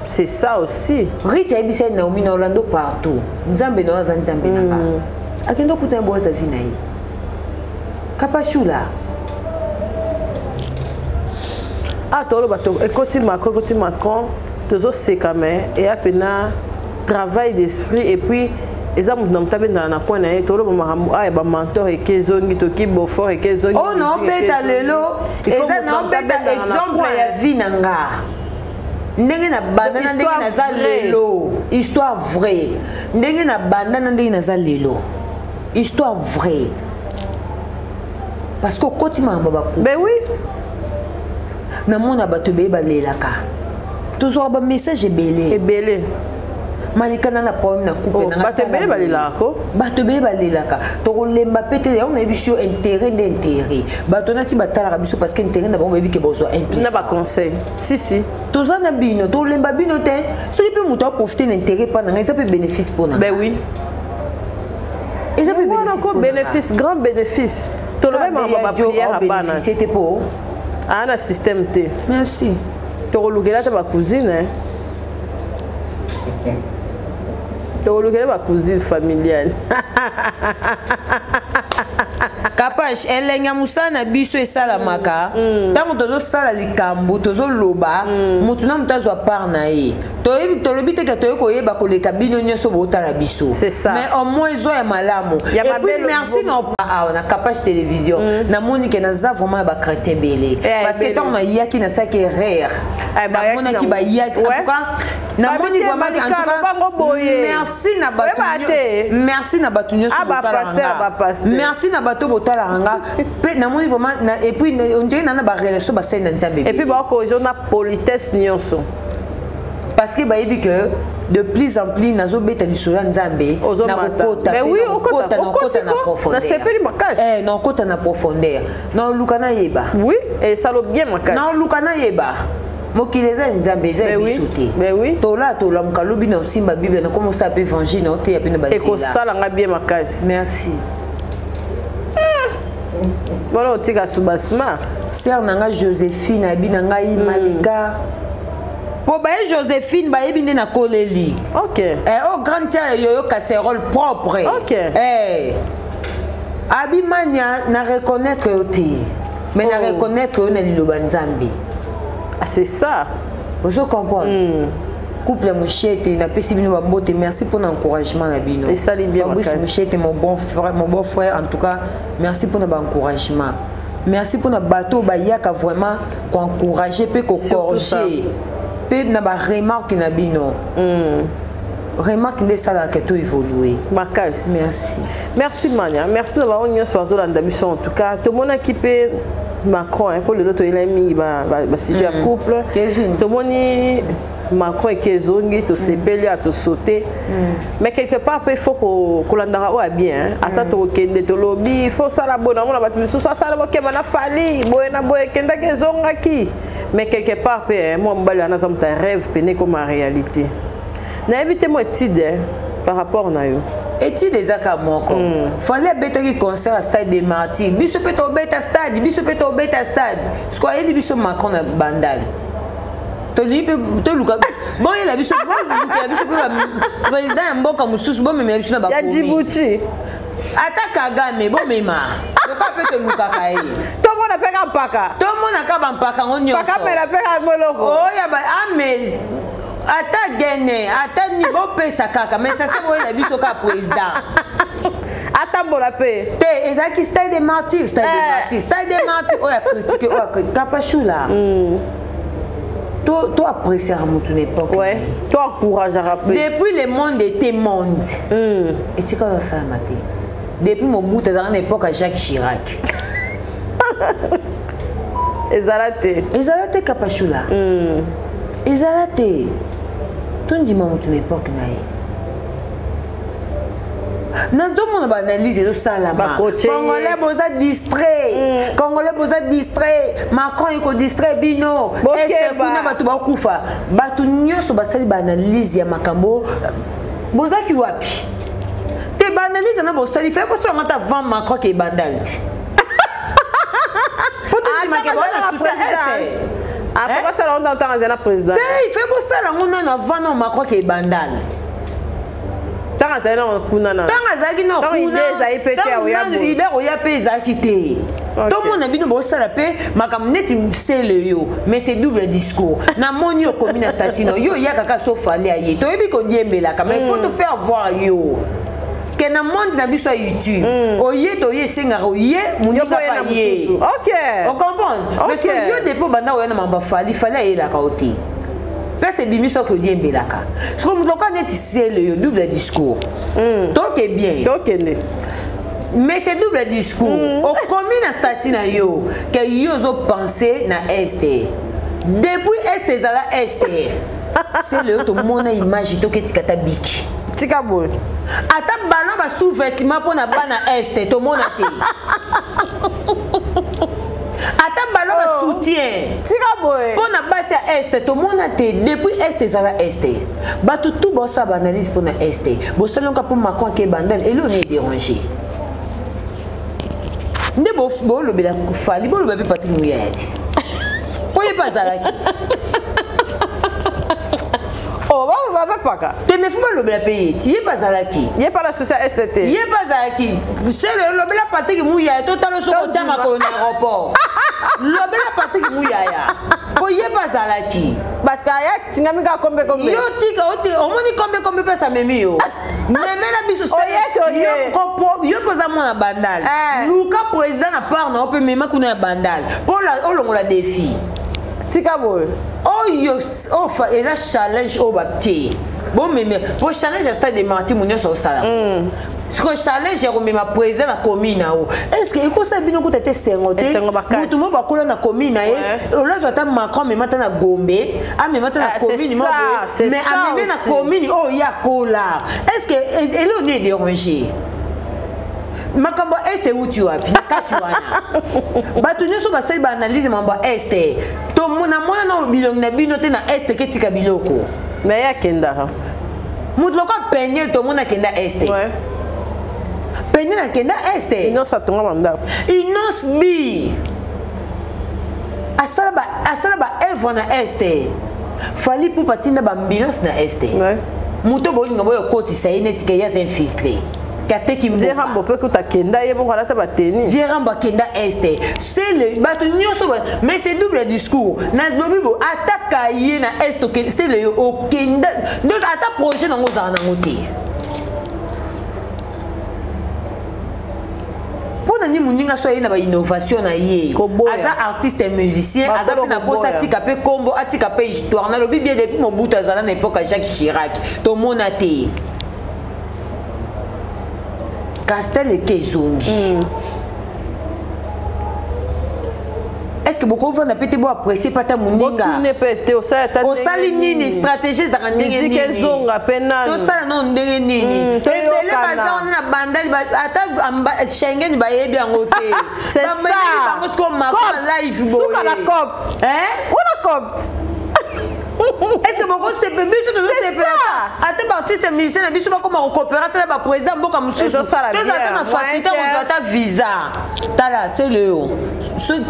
S3: C'est ça aussi.
S2: Riti ayebisa ye Naomi na Orlando partout, Nzambe na oyo aza Nzambe na nga. Akende okutana Boaza, vie na ye. Kapashula.
S3: Ah, toloba ekoti Macron, ekoti Macron, tozoseka, mais eya mpena travail d'esprit, et puis eza moto na moto abendaka na coin na ye. Toloba makambo aya bamentor eke ezongi, toki beaufort eke ezongi.
S2: Oyo naobeta lelo eza naobeta exemple ya vie na nga, ndenge na banda na ndenge naza lelo. Histoire vraie, ndenge na banda na ndenge naza lelo, histoire vraie, parce que okoti makambo baku.
S3: Ben oui.
S2: Namona bato ebele balelaka, tozwaka bamessage ebele.
S3: Ebele.
S2: Malika na problème na couple.
S3: Oh, bato ebele balelaka ko.
S2: Bato ebele balelaka, tokolemba pe te. Yango nayebi biso, intérêt nde intérêt. Bato nati batalaka biso parce que intérêt na bango, bayebi ke bozwa un plus
S3: na baconseil, si si.
S2: Toza na bino, tolemba bino te. Soki mpe moto aprofite na intérêt mpa na ngai, eza mpe bénéfice mpo na
S3: Ben oui.
S2: Eza mpe
S3: wana ko bénéfice, grand bénéfice. Tolobai makambo baprière ya bana
S2: te po
S3: aa na système te.
S2: Merci.
S3: Tokolukela ata bacousine, tokolukela bacousine familiale.
S2: Kapash, elenge ya mosala na biso esalamaka ntango tozosala likambo, tozoloba, motu na moto azwa part na ye. Toyebi, tolobi te ke toyei koyeba koleka bino nyonso botala biso, mais au moins ezwa ya malamu. Et puis merci na awa na Kapash Télévision. Namoni ke naza vraiment ya bachrétien ebele, parce que ntango nayaki, nasalaki erreur, namonaki bayaki. En tout cas namoni vraiment, en tout cas merci na bato, merci na bato nyonso botalaka nga, merci na bato botalaka nga mpe. Namoni vraiment, et puis on dirait nana barelation basali na Nzambe.
S3: Et puis bakozo na politesse nyonso.
S2: Parce que bayebi que De plus en plus nazobeta lisolo ya Nzambe, nakokota nakokota na profondeur.
S3: Nasepeli makasi.
S2: Eh, nakokota na profondeur, naoluka nayeba.
S3: Oui, esalo bien makasi.
S2: Naoluka nayeba mokili eza ya Nzambe, eza ya biso te. Tola tolamuka lobi na osimba Bible, nakoma osala mpe évangile na oteya mpe na banzela.
S3: Ekosalanga bien makasi.
S2: Merci.
S3: Wana otika subasma.
S2: Sœur na nga Joséphine ayebi na ngai Malika mpo baye Joséphine bayebi nde nakoleli.
S3: Ok.
S2: Eh, oh, grande sœur yoyo casserole propre.
S3: Ok.
S2: Eh, abi mania na reconnaître yo te, mais na reconnaître yo na liloba Nzambe.
S3: Ah, c'est ça.
S2: Ozo comprendre. Couple ya Moshete, napesi bino bambote, merci mpona encouragement na bino.
S3: Esali bien.
S2: Fabrice
S3: Makasi.
S2: Moshete, mon bon frère, mon bon frère, en tout cas merci mpona baencouragement, merci mpona bato oyo bayaka vraiment koencourage mpe kocorriger mpe na baremarque na bino. Remarque nde esalaka to évolue.
S3: Makasi.
S2: Merci.
S3: Merci Mania, merci na bango nyonso bazolanda biso. En tout cas tomonaki mpe Macron, hein, mpo lelo toyelai mingi basujet ya couple. Tomoni Macron eke ezongi, tosepeli, atosaute, mais quelque part mpe il faut kolandaka oyo ya bien, hein. Ata tokokende tolobi il faut osala boye, namona bato misusu asala bokema na Fally boye na boye, ekendaki ezongaki, mais quelque part mpe, hein, mwa mobali wana aza moto ya rêve pene ekoma réalité. Nayebi te mo étude, hein, par rapport na yo.
S2: Étude ezaka moko. Fally abetaki concert ya Stade de Martyr, biso mpe tobeta stade, biso mpe tobeta stade. Siko ayeli biso Macron na Bandal, tolingi mpe toluka boyela biso, bolukela biso mpe président ya mboka mosusu, bomemela biso na
S3: ya Djibouti.
S2: Ata Kagame bomema, loka mpe tolukaka ye.
S3: Tomona mpe ka mpaka.
S2: Tomonaka bampaka ngo nyonso.
S3: Mpaka amela mpe ka moloko.
S2: Oya ame ata gene ata ni bopesa kaka, mais sase boyela biso kaka président.
S3: Atambola mpe.
S2: Te, ezalaki Stade de Martyr, Stade de Martyr, Stade de Martyr. Oyo acritique, oyo acritique Kapashula, to appréciaka motu na époque.
S3: Ouais, to encourageaka mpe.
S2: Depuis le monde était monde, etikala osalama te. Depuis Mobutu azalaka na époque ya Jacques Chirac.
S3: Ezala te.
S2: Ezala te, Kapashula, ezala te. Tondima motu na époque na ye. Nazomona baanalyse ezosalama, Congolais boza distrait, Congolais boza distrait, Macron ekodistrait bino. Este kuna bato bakufa, bato nyonso basali baanalyse ya makambo bozaki wapi te? Baanalyse wana bosali fe bosalanga ata avant Macron ke ebandali te, po tondimake bawana susa este.
S3: Basala ngo ntango azali na président.
S2: Te, fe bosala yango nano avant na Macron ke ebandali.
S3: Ntango azali na kuna na
S2: Ntango azalaki na
S3: kuna ezali mpe te.
S2: Ntango idée oya mpe ezalaki te. Tomona bino bosala mpe makambo neti sele yo, mais c'est double discours. Namoni okomi na statut no yo oyaka kaka so Fally aye, toyebi kodiembelaka, mais faut te faire voir yo ke na monde na biso ya YouTube oye toye esengaka oye moninga pa ye, ocomprendre? Parce que yo depuis obanda oya na mambo Fally, Fally ayelaka yo te, place ebimi soki odiembelaka soko moto lokola neti sele yo, double discours. Toke bien.
S3: Tokende.
S2: Mais c'est double discours. Okomi na statut na yo ke yo ozopense na este depuis este ezala este sele yo, tomona image toketika ta biki.
S3: Tika boye.
S2: Ata bana basous-vêtement mpo na bana este tomona te, ata balo basoutien
S3: Tika boye.
S2: Mpo na basi ya este tomona te. Depuis este ezala este, bato tu bosala baanalyse mpo na este, bosali yango mpo Macron ake Bandal, eloko nini edérange nde bolobela Fally, boloba mpe Patrik Muyaya te, mpo ye mpe azalaki.
S3: Oh, baloba mpe paka.
S2: Te, mais faut balobela mpe ye ti, ye mpe azalaki.
S3: Ye mpe na social este te.
S2: Ye mpe azalaki sele. Lobela Patrik Muyaya, totala soki otya makolo na aéroport. Lobela Patrik Muyaya mpo ye mpe azalaki.
S3: Bato ya tingami kaka kombe kombe.
S2: Yo tika omoni kombe kombe mpe asamemi yo, memela biso. Yo mpe oza mwana Bandal, luka président na part na yo mpe mema kuna ya Bandal mpo olongola défi.
S3: Tika boye.
S2: Oyo eza challenge oyo batie, bomeme po challenge ya Stade de Martyr, mo nyonso osala. Sikoyo challenge ya komema président na commune na yo, est ce que ekosala bino kuta te esengo te? Motu mo bakola na commune na ye, olazwa ata Macron amema ata na Gombe, amema ata na commune moko, mais amemi na commune oyo ye akola. Est ce que eloko nini edérange? Makambo ya este euti wapi na kati wana? Bato nyonso basali baanalyse makambo ya este, namona na bilongi na bino te na este ketika biloko.
S3: Mais ye akendaka.
S2: Moto lokola Peniel, tomona akenda este. Peniel akenda este.
S3: Inos atonga bandako.
S2: Inos b asala baevre na este. Fally Ipupa atinda baambulance na este. Moto bolinga boyo okotisa ye neti ke ye aza infiltré, kateki.
S3: Vieux Rambo mpe kuta akenda, ye moko alata bateni.
S2: Vieux Rambo akenda este. C'est le bato nyonso, mais c'est double discours. Nalobi bo ataka ye na este, c'est le okenda, donc ata projet nango ozala nango te. Mpo na nini moninga so aye na bainnovation na ye, aza artiste musicien, aza mpe na posa atika mpe kombo, atika mpe histoire? Nalobi bien, depuis Mobutu azala na époque ya Jacques Chirac, tomona te Castel eke ezongi. Est ce que bokovanda mpe te, boapprécie mpe ata moninga? Osali nini? Stratégie ezalaka ndenge nini?
S3: Ezonga mpe nanu.
S2: Tosala nano ndenge nini? Ebele baza wana na bandali, ata Schengen bayebi yango te. Bamemeli bango sikoyo Macron live.
S3: Boye na cop wana cop.
S2: Est ce que bokosepe? Biso tozosepela ata baartiste musicien na biso bakoma kokopera ata na baprésident mboka mosusu, tozala ata na facilité kozwa ata visa. Tala sele oyo,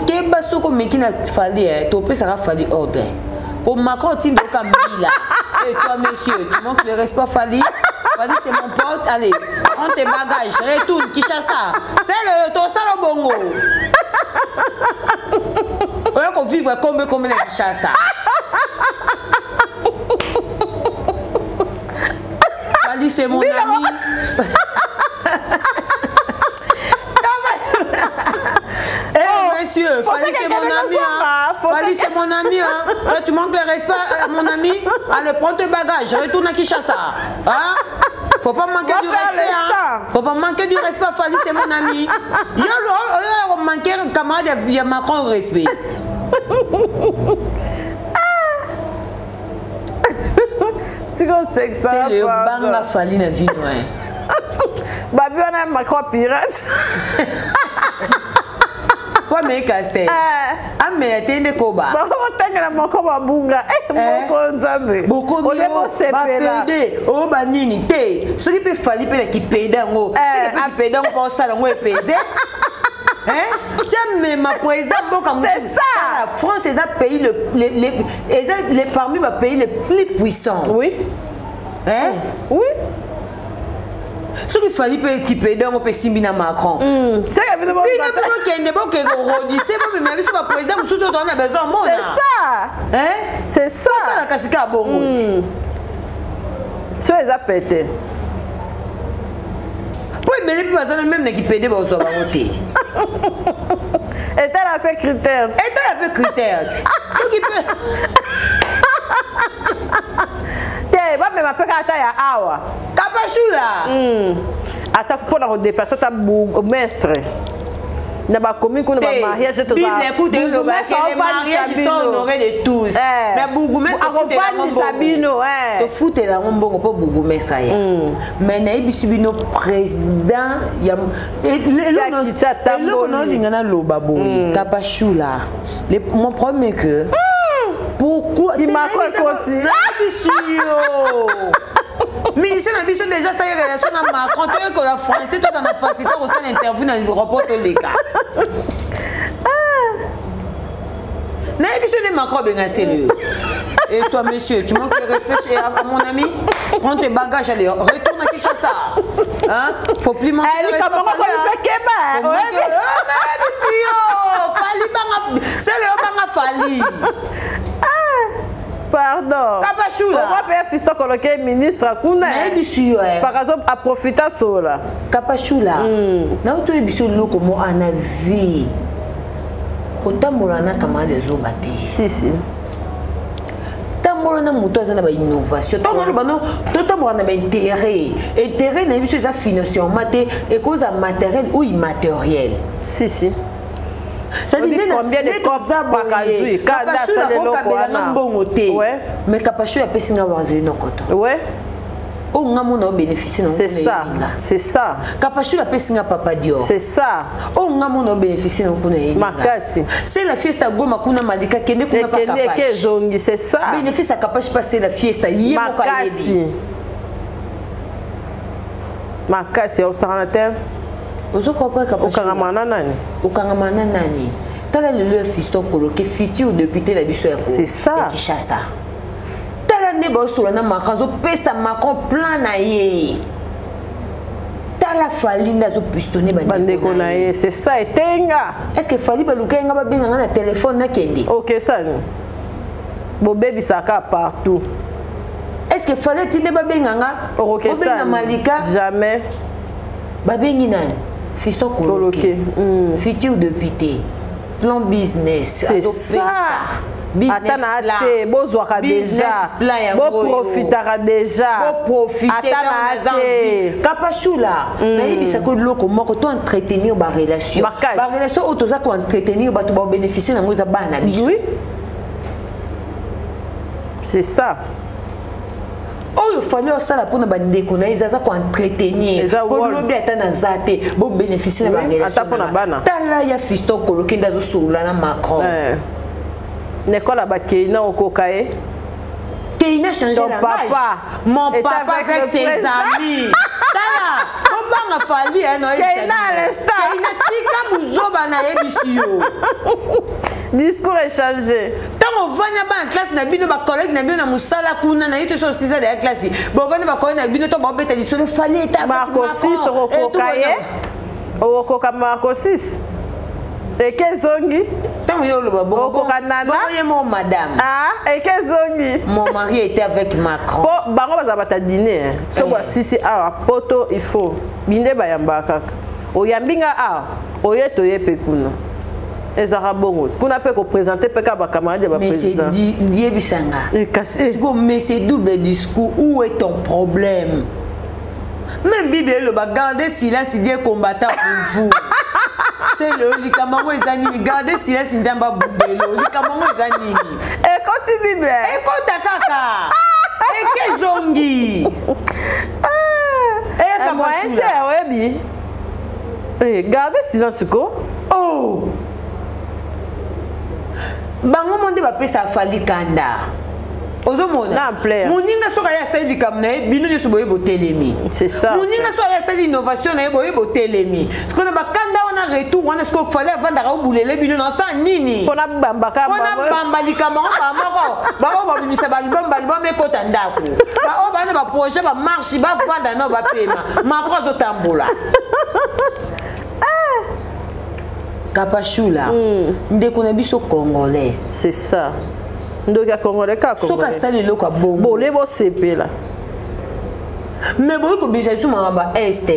S2: keba soki omeki na Fally, topesaka Fally ordre po Macron otindi oka mbila. Et toi monsieur, tu manques le respect. Fally, Fally c'est mon pote. Allez, prends tes bagages, retourne Kinshasa. C'est le tosala bongo oya kovivre kombe kombe na Kinshasa. Fally c'est mon ami. Eh monsieur, Fally c'est mon ami. Hein. Fally c'est mon ami. Hein. Toi, tu manques le respect à mon ami. Allez, prends tes bagages, retourne à Kinshasa. Hein? Faut pas manquer du respect. Hein. Faut pas manquer du respect. Fally c'est mon ami. Yo, yo, manquer camarade, il y a Macron respect.
S3: C'est
S2: le banga Fally na vie noire.
S3: Babi wana Macron pirate.
S2: Po ameki Castel, amela te nde koba.
S3: Bakotangela moko babunga moko Nzambe.
S2: Olie bosepela oyo banini te. Soki mpe Fally mpe na kipede yango, soki mpe kipede yango baosala yango epese tia mema président mboka.
S3: C'est ça.
S2: France eza pays eza parmi bapays les plus puissants.
S3: Oui.
S2: Hein?
S3: Oui.
S2: Soki Fally mpe kipede yango mpe esimbi na Macron, bino mpe bokende, bokende korodise, bomema biso baprésident mosusu oyo toza na besoin mona.
S3: C'est ça. C'est ça.
S2: Osala kasi kaka bongo ti.
S3: So eza pete.
S2: Mpo ebele mpe baza na meme na kipede, bazwa bango te.
S3: Etala mpe critère.
S2: Etala mpe critère ti soki mpe.
S3: Te, bamema mpe kaka ata ya awa.
S2: Kapashula.
S3: Ata mpona kodéplacer ata bourgmestre na bacommune kuna, bamariage.
S2: Bible écoute, elobaki les mariages sont honorés de tous, mais bourgmestre
S3: akofandisa bino.
S2: Tofutela yango mbongo mpo bourgmestre aya. Mais nayebisi bino, président ya eloko naolinga naloba boye, Kapashula, mon problème est que pourquoi nayebisi yo ministère na biso déjà asali relation na Macron, toyekola français, toza na facilité kosala interview na aéroport, toleka. Nayebi so nde Macron abenga sérieux. Et toi monsieur, tu manques le respect à mon ami. Prends tes bagages, allez, retourne à Kinshasa. Hein? Faut plus manquer de respect. Fally banga, c'est le banga Fally.
S3: Pardon.
S2: Kapashula.
S3: Owa mpe fiston koloke ministre kuna.
S2: Nayebisi yo.
S3: Par exemple aprofita sola.
S2: Kapashula, nauti oyebisi eloko mo ana vie, kotambola na camarade ezoba te.
S3: Si si.
S2: Tambola na moto aza na bainnovation. Ntango naloba no, totambola na baintérêt. Intérêt na ye biso eza financièrement te, ekozala matériel ou immatériel.
S3: Si si.
S2: Kapashula mbongo te, mais Kapashula apesi nga wazeli nokoto oyo nga mona obénéficie.
S3: C'est ça, c'est ça.
S2: Kapashula apesi nga Papa Dior.
S3: C'est ça.
S2: Oyo nga mona obénéficie nango kuna yebi.
S3: Makasi.
S2: C'est la fiesta Goma kuna, Malika kende kuna.
S3: Pa Kapash ezongi, c'est ça.
S2: Bénéfice ya Kapash pa c'est la fiesta, ye moko ayebi.
S3: Makasi, osakana te.
S2: Ozokomprendre?
S3: Okangama na nani?
S2: Okangama na nani? Tala lelo ya Fiston Koloke, futur député na biso ya Kinshasa. Tala nde baosola na Macron, azopesa Macron plan na ye. Tala Fally nde azopistonne
S3: bandeko na ye, c'est ça, etenga.
S2: Est ce que Fally baluka ye nga babenga nga na telefone nakende?
S3: Ok, sani bobebisaka partout.
S2: Est ce que Fally ti nde babenga nga, obenga Malika?
S3: Jamais.
S2: Babengi nani? Fiston Koloke, futur député, plan business.
S3: C'est ça. Ata na te, bozwaka déjà, boprofitaka déjà.
S2: Ata na te. Kapashula, nayebisaka eloko moko: to entretenir barelation. Barelation oyo toza koentretenir, bato babénéficie nango eza bana biso.
S3: Oui, c'est ça.
S2: Oyo Fally osala mpona bandeko na ye eza aza koentretenir po lobi ata naza te, bobénéficie na barelation. Tala ya Fiston Koloke nde azosolola na Macron.
S3: Na ekole ya bakeina, okoka ye.
S2: Keina changé
S3: Ton papa.
S2: Mon papa avec ses amis. Tala, obanga Fally.
S3: Keina à l'instant.
S2: Keina, tika buzoba, nayebisi yo.
S3: Discours échangé.
S2: Ntango ovandi na bana classe na bino, bacollègue na bino na mosala kuna na ye te, so osisa ya classe, bovandi, bacollègue na bino to baobeta lisolo Fally eta.
S3: Marco 6, okokoka ye, okokoka Marco 6 eke ezongi.
S2: Ntango yo oloba.
S3: Okoka nana.
S2: Ye mo madame.
S3: Ah, eke ezongi.
S2: Mon mari était avec Macron.
S3: Po bango bazala bata dîner so basisi awa poto, il faut binde bayambaka kaka. Oyambi nga awa, oye toye mpe kuna, ezalaka bongo kuna mpe koprésente mpe kaka bacamarade ya baprésident.
S2: Yebisanga siko, mais c'est double discours. Où est ton problème? Même Bible eloba: gardez silence, Dieu combattant pour vous. C'est le likambo yango eza nini? Gardez silence, Nzambe abundelo. Likambo yango eza nini?
S3: Ekoti Bible.
S2: Ekota kaka, eke ezongi.
S3: Moyen te, oyebi, garde silence ko.
S2: Oh, bango mo nde bapesa Fally kanda. Ozomona moninga soki aye asali likambo na ye, bino nyonso boye botelemi. Moninga soki aye asali innovation na ye, boye botelemi. Sikoyo na bakanda wana, retour wana, sikoyo Fally avandaka obulele bino na osala nini?
S3: Mpona bambaka.
S2: Mpona bamba likambo yango bamoko bango babimisa balibom balibom ekota ndako. Baoyo bana baprojet bamarche, bavanda nao bapema. Macron azotambola. Kapashula, ndeko na biso congolais.
S3: C'est ça, ndoki ya congolais kaka.
S2: Soki asali eloko ya bongo,
S3: bole bosepela.
S2: Mais boyi kobimisa biso makambo ya Est.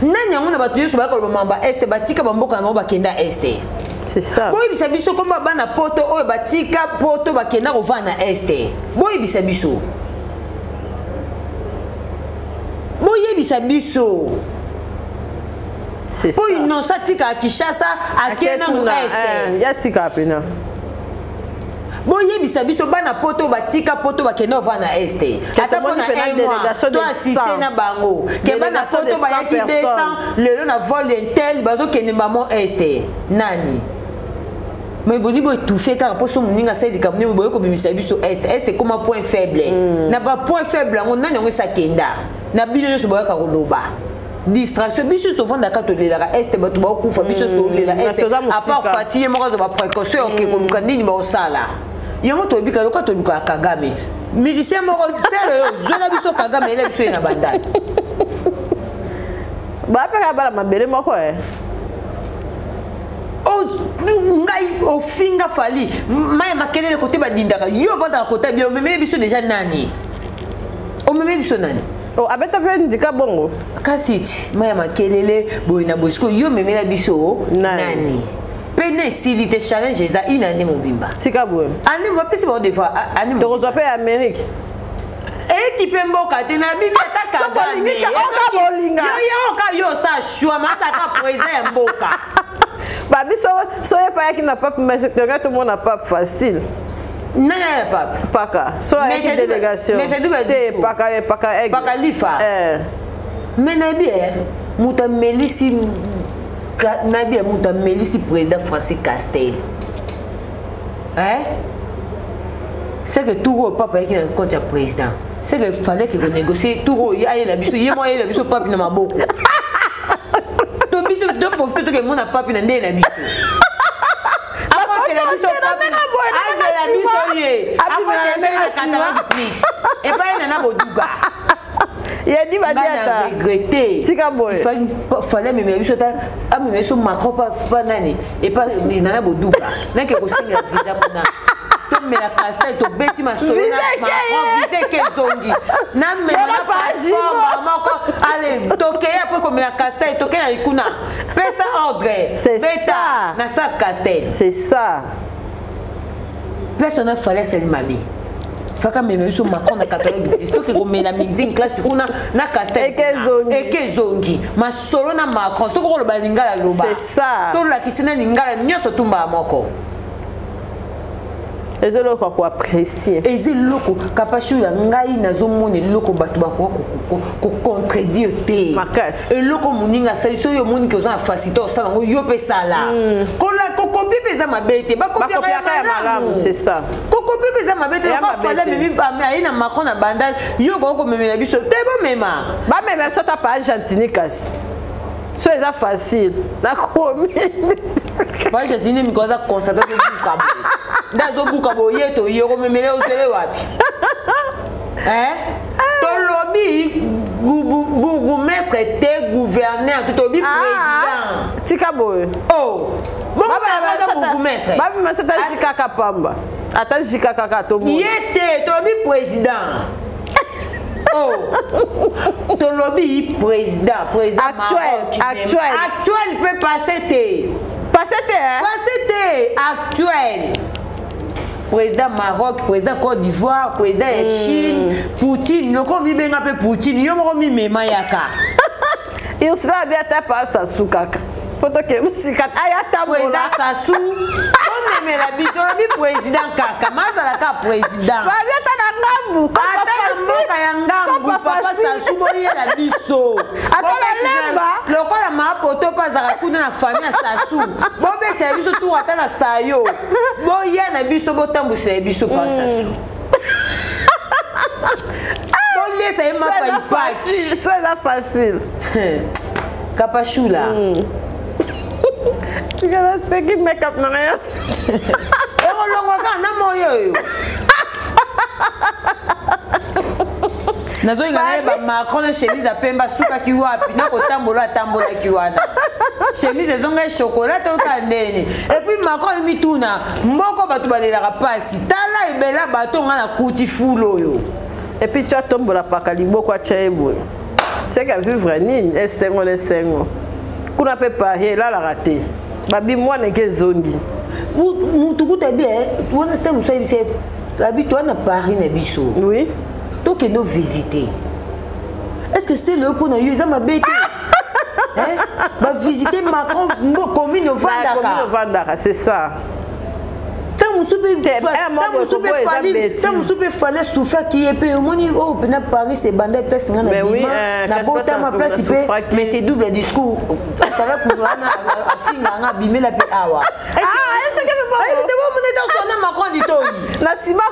S2: Nani yango na bato nyonso baya koloba makambo ya Est, batika bamboka na bango, bakenda Est?
S3: C'est ça.
S2: Boyebisa biso komba bana poto oyo batika poto, bakenda kovanda na Est. Boyebisa biso, boyebisa biso. Po Innocent atikaka Kinshasa, ake nanu Est.
S3: Ya tikaka pena.
S2: Boyebisa biso bana poto batika poto, bakende ovanda na Est, ata mpona un mois, to assiste na bango ke bana poto bayaki 200 lelo na vol intel, bazokende bamo Est nani. Mais boni bo étouffe kaka mpo so moninga asali likambo nini, boye kobimisa biso Est. Est ekoma point faible. Na bapoint faible yango, nani yango esakenda na bino nyonso boyaka koloba distraction? Biso tovandaka, tolelaka Est, bato baokufa, biso tolela Est. À part Fati ye moko azwa baprécaution, oke koluka nini baosala yango. Toyebika loka tolukaka Kagame, musicien moko sele oyo zwela biso Kagame, ele biso ye na bandani.
S3: Bapeka bana mabele moko e.
S2: Ngai ofinga Fally mai makelele kote badindaka yo, ovandaka kota bien, omemeli biso déjà nani? Omemeli biso nani?
S3: Oh, abeta mpe ndika bongo.
S2: Kasi ti mai ya makelele boye na boye, sikoyo yo omemela biso nani? Mpe na esili te, challenge eza une année mobimba.
S3: Tika boye.
S2: Année bapesi bango des fois année.
S3: Tokozwa mpe ya Amérique.
S2: Ekipe mboka te na bibi ata Kagame. Oka yo osa choix mataka président ya mboka.
S3: Babi so ye payaki na pape, mais tonga tomona pape facile.
S2: Nani ya pape?
S3: Paka. So ayaki délégation. Te paka paka aigle.
S2: Paka lifa. Mais nayebi moto amelisi, nayebi ya moto amelisi président Francis Castel. C'est que tour oyo papa ayaki na compte ya président. C'est que fallait que renégocier tour oyo ayela biso ye moko ayela biso pape na maboko. To biso to profite tokemona pape na ndenge na biso. Akotela biso pape, azela biso ye akotela biso na katalogue plus epai na na boduga.
S3: Yadi badiata.
S2: Regretté.
S3: Tika boye.
S2: Fallait amemela biso ata amemela biso Macron pa nani epa nana boduga nake kosenga visa kuna tomela castel tobeti masolo na Macron visa eke ezongi namema na passeport moko ale tokei apres komela castel tokei na kuna pesa ordre beta na sa castel.
S3: C'est ça.
S2: Place wana fallait asali mabe faka mema biso Macron na catholique baptiste toke komela mixing classe kuna na castel eke ezongi masolo na Macron soki okoloba lingala loba tolakisi na lingala nyonso tumbaa moko.
S3: Eza eloko ya koapprécier.
S2: Eza eloko kapashi ya ngai nazomona eloko bato bakoka kocontredire te.
S3: Makasi.
S2: Eloko moninga asali soki omoni ke oza na facilité osala yango yo mpe sala. Kokopi mpe eza mabe te, bakopiaka ya malamu.
S3: C'est ça.
S2: Kokopi mpe eza mabe te. Lokola Fally amemi aye na Macron na Bandal, yo okoki komemela biso te, bomema.
S3: Bamema biso ata pa Argentine kasi. So eza facile nakomi.
S2: Argentine mikolo aza constate azobuka boye nde azobuka boye toye komemela ozele wapi? Tolobi bourgmestre te, gouverneur te, tolobi président.
S3: Tika boye.
S2: Oh, bourgmestre
S3: babima ata jikaka pamba ata jikaka kaka tomona
S2: ye te, tolobi président. Oh, tolobi président, président
S3: actuel, actuel.
S2: Actuel peut passer te.
S3: Passer te.
S2: Passer te, actuel. Président Maroc, président Côte d'Ivoire, président ya Chine, Poutine, loko mibenga mpe Poutine, yo moko mimema yaka.
S3: Ursula abi ata pa Sasu kaka po toke mosika aya tambola.
S2: Président Sasu omemela bi, tolobi président kaka mazala ka président.
S3: Babi ata na ngambu.
S2: Ata na mboka ya ngambu papa Sasu boyela biso.
S3: Ata na Lemba.
S2: Lokola maapoto mpe azalaka kuna na famille ya Sasu, bobetela biso tour ata na sayo boya na biso botambwisela biso pa Sasu boliesa ye mapa ipaki.
S3: So eza facile.
S2: Kapashula.
S3: Tikala seki makeup na ngai.
S2: Ekolongwa kaka na moyo oyo. Nazolinga nayeba Macron na chemise ya pembe asukaki wapi na kotambola atambolaki wana chemise ezongai chocolat toyoka ndeni. Et puis Macron emituna mboko bato balelaka mpasi tala ebela bato nga nakuti fulu oyo.
S3: Et puis tu atombola paka liboko atya ye boye seke vivre nini esengo na esengo kuna mpe Paris elalaka te babi mwana eke ezongi.
S2: Mutu kuta bi wana site mosu ayebisa abi toa na Paris na biso.
S3: Oui.
S2: Tokende ovisite. Est ce que c'est le mpona yo eza mabe te? Bavisite Macron commune ovandaka.
S3: Ovandaka, c'est ça.
S2: Ntango mosusu mpe Fally asouffraki ye mpe omoni oyo mpena Paris ebanda epesi nga na bima na botama place mpe, mais c'est double discours. Atala kuna wana afinga nga abimela mpe awa wana Macron ditoi
S3: na nsima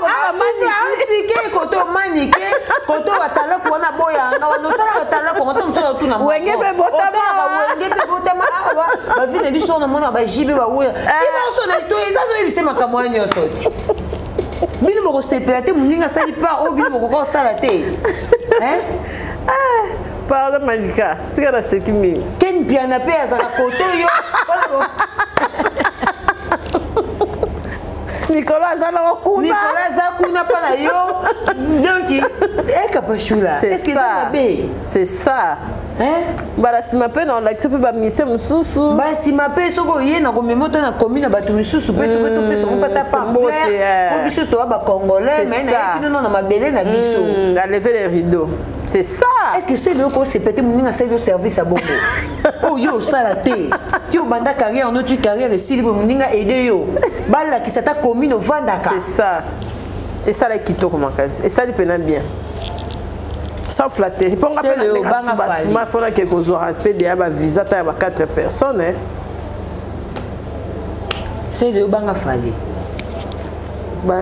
S2: explike koto omanike koto batalaku wana boyanga wana otalaka talaku yango to mosusu otuna
S3: wenge mpe botama
S2: wenge mpe botama awa bavi na biso wana mona bajibe bawuya ti banso na to eza zoyebisa makambo wana nyonso ti bino bokosepela te moninga asali part oyo bino bokoka kosala te.
S3: Pardon Malika, tika naseki mingi.
S2: Ken Piana mpe azalaka kote oyo.
S3: Nikolo aza nango kuna.
S2: Nikolo aza kuna mpa na yo donc ekapashula.
S3: C'est ça. C'est ça. Mbala nsima mpe na olakisa mpe bamise mosusu.
S2: Mbala nsima mpe soki oye na komema oto na komi na bato misusu mpe tope topesa ngo mpata pamplaire po biso toya bacongolais mai nayaki nono na mabele na biso.
S3: Alever les rideaux. C'est ça.
S2: Est-ce que c'est le ko sepete moninga asali yo service ya bongo oyo osala te ti obanda carrière no ti carrière esili boye moninga aide yo balakisa ata commune ovandaka.
S3: C'est ça. Esalaki kitoko makasi, esali mpena bien sans flatterie mpo nga mpe basima fonake kozwaka mpe deya bavisa ata ya ba 4 personnes.
S2: Sele obanga Fally.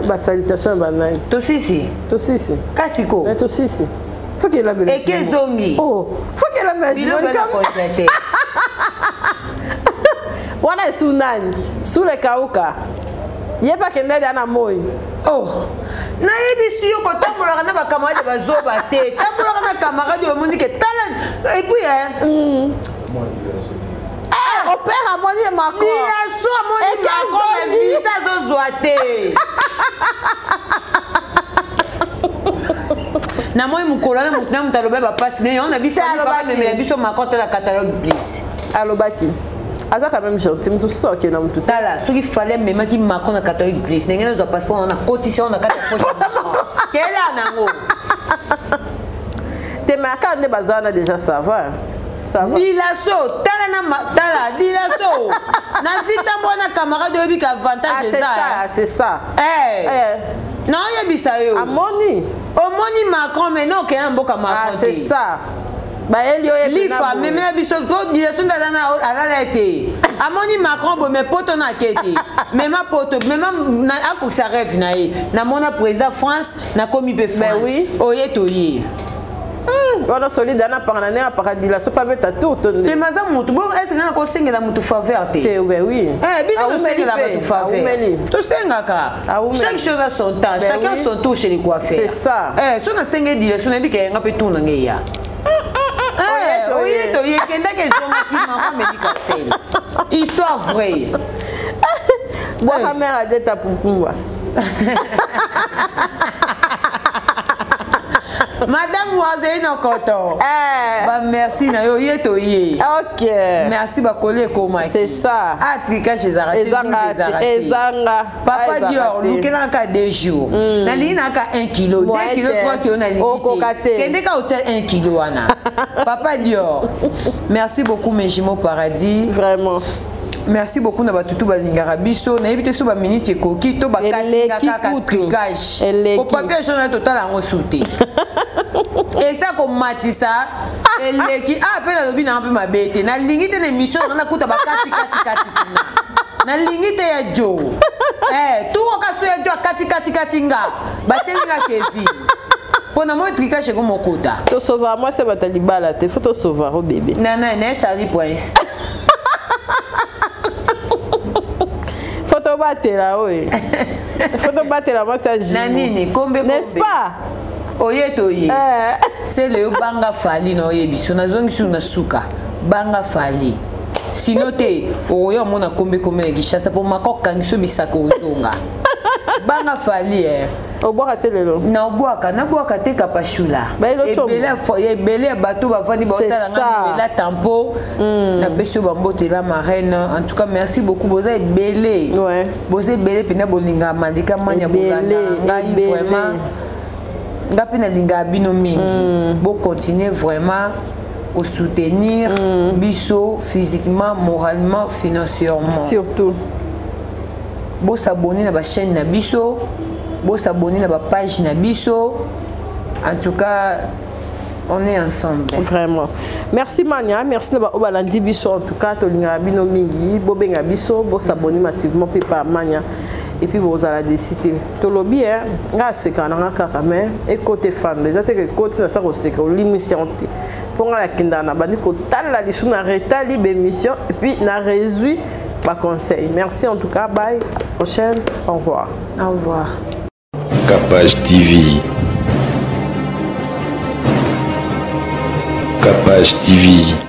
S3: Basalutation ya banani?
S2: Tosisi.
S3: Tosisi.
S2: Kasi ko
S3: tosisi. Faut qu'il elambela.
S2: Eke ezongi.
S3: Oh, faut qu'il elambela.
S2: Biloko te.
S3: Wana esu nani sule kauka ye mpe akende lia na moi.
S2: Oh, nayebisi yo kotambolaka na bacamarade bazoba te, tambolaka na camarade oyo omoni ke tala et puis
S3: Opère amoni Macron.
S2: Dilaso amoni Macron na visa azozwa te. Namoni mokolo wana motu na moto aloba bapasi ne yango na biso amemela biso Macron te na catalogue bliss.
S3: Alobaki aza quand même gentil, motu mosusu akende na motu.
S2: Tala, soki Fally amemaki Macron na catalogue bliss, ndenge nazwa passeport wana nakotisi yango na kati ya poche kela nango.
S3: Te, mais aka nde baza wana déjà, ça va.
S2: Dilaso tala na tala dilaso na vi ntambo wana camarade oyebi ka avantage.
S3: Eza c'est ça.
S2: Naoyebisa yo.
S3: Amoni.
S2: Omoni Macron maintenant okende na mboka Macron.
S3: C'est ça, bayeli oyo.
S2: Lifa amemela biso po dilaso nde aza alala ete amoni Macron boye, me poto na ake te, mema poto mema akokisa rêve na ye. Namona président France, nakomi mpe France, oye toye.
S3: Wana solide ana apaka na ndenge apaka dilaso mpe abeta tour to.
S2: Te, maza motu bo est-ce nga kosengela motu faveur te?
S3: Te, ben oui.
S2: Biso tosengela bato faveur, tosengaka. Chaque chose a son temps, chacun son tour chez les coiffeurs.
S3: C'est ça.
S2: So nasenge dilaso, nayebi ke yanga mpe tour na ngai ya oye toye ekendaki ezongaki mama Meli Castel, histoire vraie.
S3: Bwaka mare adeta pukumba.
S2: Madame Wazeli Nokoto, bamerci na yo ye toye.
S3: Ok.
S2: Merci, bakoli ekomaki.
S3: C'est ça.
S2: Atricage ezalaka.
S3: Ezanga, ezanga.
S2: Papa Dior lukelaka 2 jours, nalingi naka 1 kilo, 2 kilo, 3 kilo, nalingi.
S3: Okoka te.
S2: Kende ka otia 1 kilo wana. Papa Dior, merci beaucoup, mes jumeaux paradis.
S3: Vraiment.
S2: Merci beaucoup na bato tu balingaka biso. Nayebi te so baminiti ekoki to bakatinga kaka tricage po papier jaune totala yango su te, eza komatisa eleki. A mpe nalobi nanga mpe mabe te, nalingi te na émission nanga nakuta bakati kati kati kuna, nalingi te ya jo tukoka so ya jo akati kati kati nga batelinga kevi mpo na moi tricage ekomokota.
S3: Tosauva mwasi ya bato ya libala te, faut tosauva o bébé.
S2: Nana na Charlie Prince.
S3: Faut tobatela oyo, faut tobatela mwasi ya.
S2: Na nini kombe.
S3: N'est-ce pas?
S2: Oye toye sele yo banga Fally na oyebi so nazongi na suka banga Fally sino te okoya omona kombe kombe na Kinshasa mpo maka okangi so bisaka ozonga banga Fally eh.
S3: Obwaka te lelo.
S2: Nabwaka, nabwaka te kapashula. Ebele ya bato bavandi baotalanga ela tampo napesi yo bambote la marraine. En tout cas merci beaucoup, boza ebele, boza ebele mpena bolingaka Malika Mania, bolanda ngai vraiment, nga mpe nalingaka bino mingi. Bocontinue vraiment kosoutenir biso physiquement, moralement, financièrement.
S3: Surtout.
S2: Bosabonner na bachaîne na biso, bosabonner na bapage na biso. En tout cas on est ensemble.
S3: Vraiment merci Mania, merci na baoyo balandi biso. En tout cas tolingaka bino mingi, bobenga biso, bosabonner massivement mpe pa Mania et puis bozala desi te. Tolobi nga asekaka nanga kaka mais ekote fanda eza te ke ekoti na sa koseka olimisi yango te mpo nga nakendaka na bandi kotala lisu na retali bémission et puis na réduit baconseil. Merci en tout cas, bye, à la prochaine, au revoir.
S2: Au revoir.
S1: Capage TV. Capage TV.